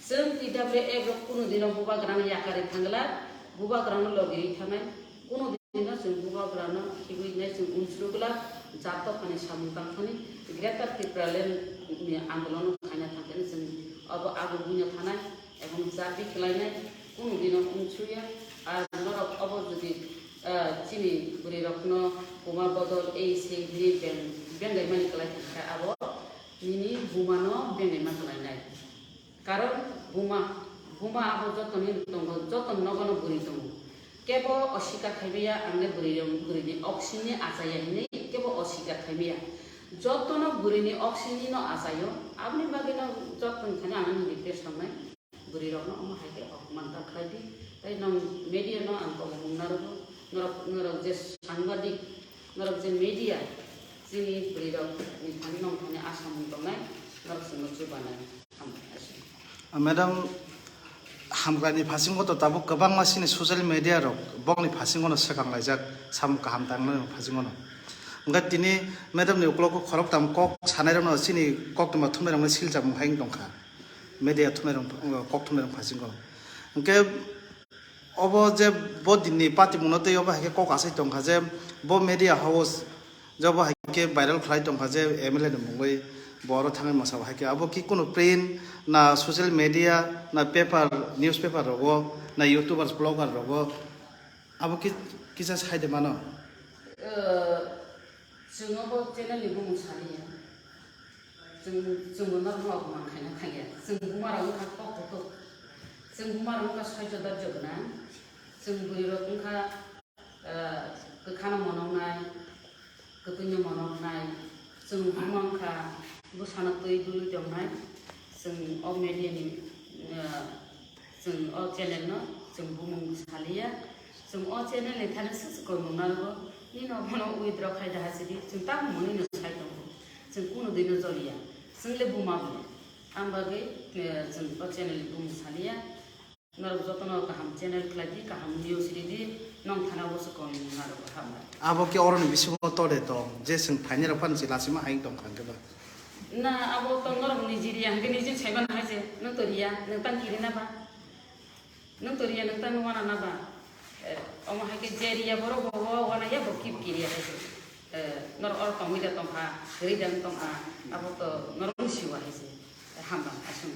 chwng T W F rok kunu dino bubagrano yakarwi thangla, bubagrano logi thangnai. Kunu dino chwng bubagrano khibiwi nai chwng unsuru glak, jat dophani samung tangthani Greater Tipraland ni andolon khaina thangkhani chwng abo abo buino thanai ebong jabi khlainai kunu dino unsuriya. Ar norok obo jodi, ah, chini bwrwirokno buma bodol ei sei hwnwi beng-, bengaimani kwlai thangkhe abo nini bumano bengaima kwlainai. Karon buma, buma abo jotoni tongo, joto nogono bwrwi tongo. Kebo osikar khaimaya, ang le bwrwi rong, bwrwini oksini achaya hinwi kebo osikar khaimaya. Jotono bwrwini oksini no achayo, aboni bagwi no joto thani ang ani request hamnai. Bwrwi rokno omo hai khe opman ta khlai di. Tai nong media no ang kobong narwgo, norok, norok je sangbadik, norok je media, chini bwrwi rok ni thani nong thani asamung tongnai, norok chwngno chubanai. Ah, madam, hamkraini phasingo to tabuk kwbangma chini social media rok bokni phasingo no swkang laijak, samung kaham tangnani phasingo no. Hwnkhe tini madam ni ukologo khoroktham kok sanai rokno chini koktwma thumnai rokno siljak mung hai wng tongkha. Media thumnai rok, kok thumnai rok phasingo. Hwnkhe obo je bo dinni patimungno tei obo hai khe kok asai tongkha je bo media house je obo hai khe viral khlai tongkha je M L A ni mungwi bo oro thangwi masa bo hai khe abo ki kunu print na social media na paper, newspaper rogo na YouTubers, blogger rogo abo ki kisa sai de mano? Eh, chwng obo channel ni bumung saliya. Chwng, chwngbo norokno opman khaina thangya. Chwng bumarok wngkha kok kutuk. Chwng bumarok wngkha soijo dorjo gwnang. Chwng bwrwirok wngkha, eh, kwkhano monoknai, kwtwino monoknai. Chwng buma wngkha bwsano twi dulwi tongnai. Chwng o media ni, eh, Chwng o channel no chwng bumung saliya. Chwng o channel ni thani swk swk koi mung nango. Nini obono withdraw khai da hasidi. Chwng tamo mwnwi no sai tongo. Chwng kunu dino joliya. Chwng le buma bole. Am bagwi, eh, chwng o channel ni bumung saliya. Norok jotono kaham channel khlai di, kaham news ridi. Nong thana bo swk koi mung nango hambai. Abo khe oroni bisingo tode tong. Je chwng phainai rok phano chwla sima hai tong kha hwnkhe ba. Na abo to norok niji riya hwnkhe niji saiman hai se. Nwng to riya, nwng tang kiri na ba. Nwng to riya, nwng tang wana na ba. Eh, omo hai khe je riya borok bo wana ya bo kip kiri ya hai se. Eh, norok oro tongwi da tong kha, kwrwi da wng tong kha. Abo to norok ni siwa hai se. Eh, hamba, aswk.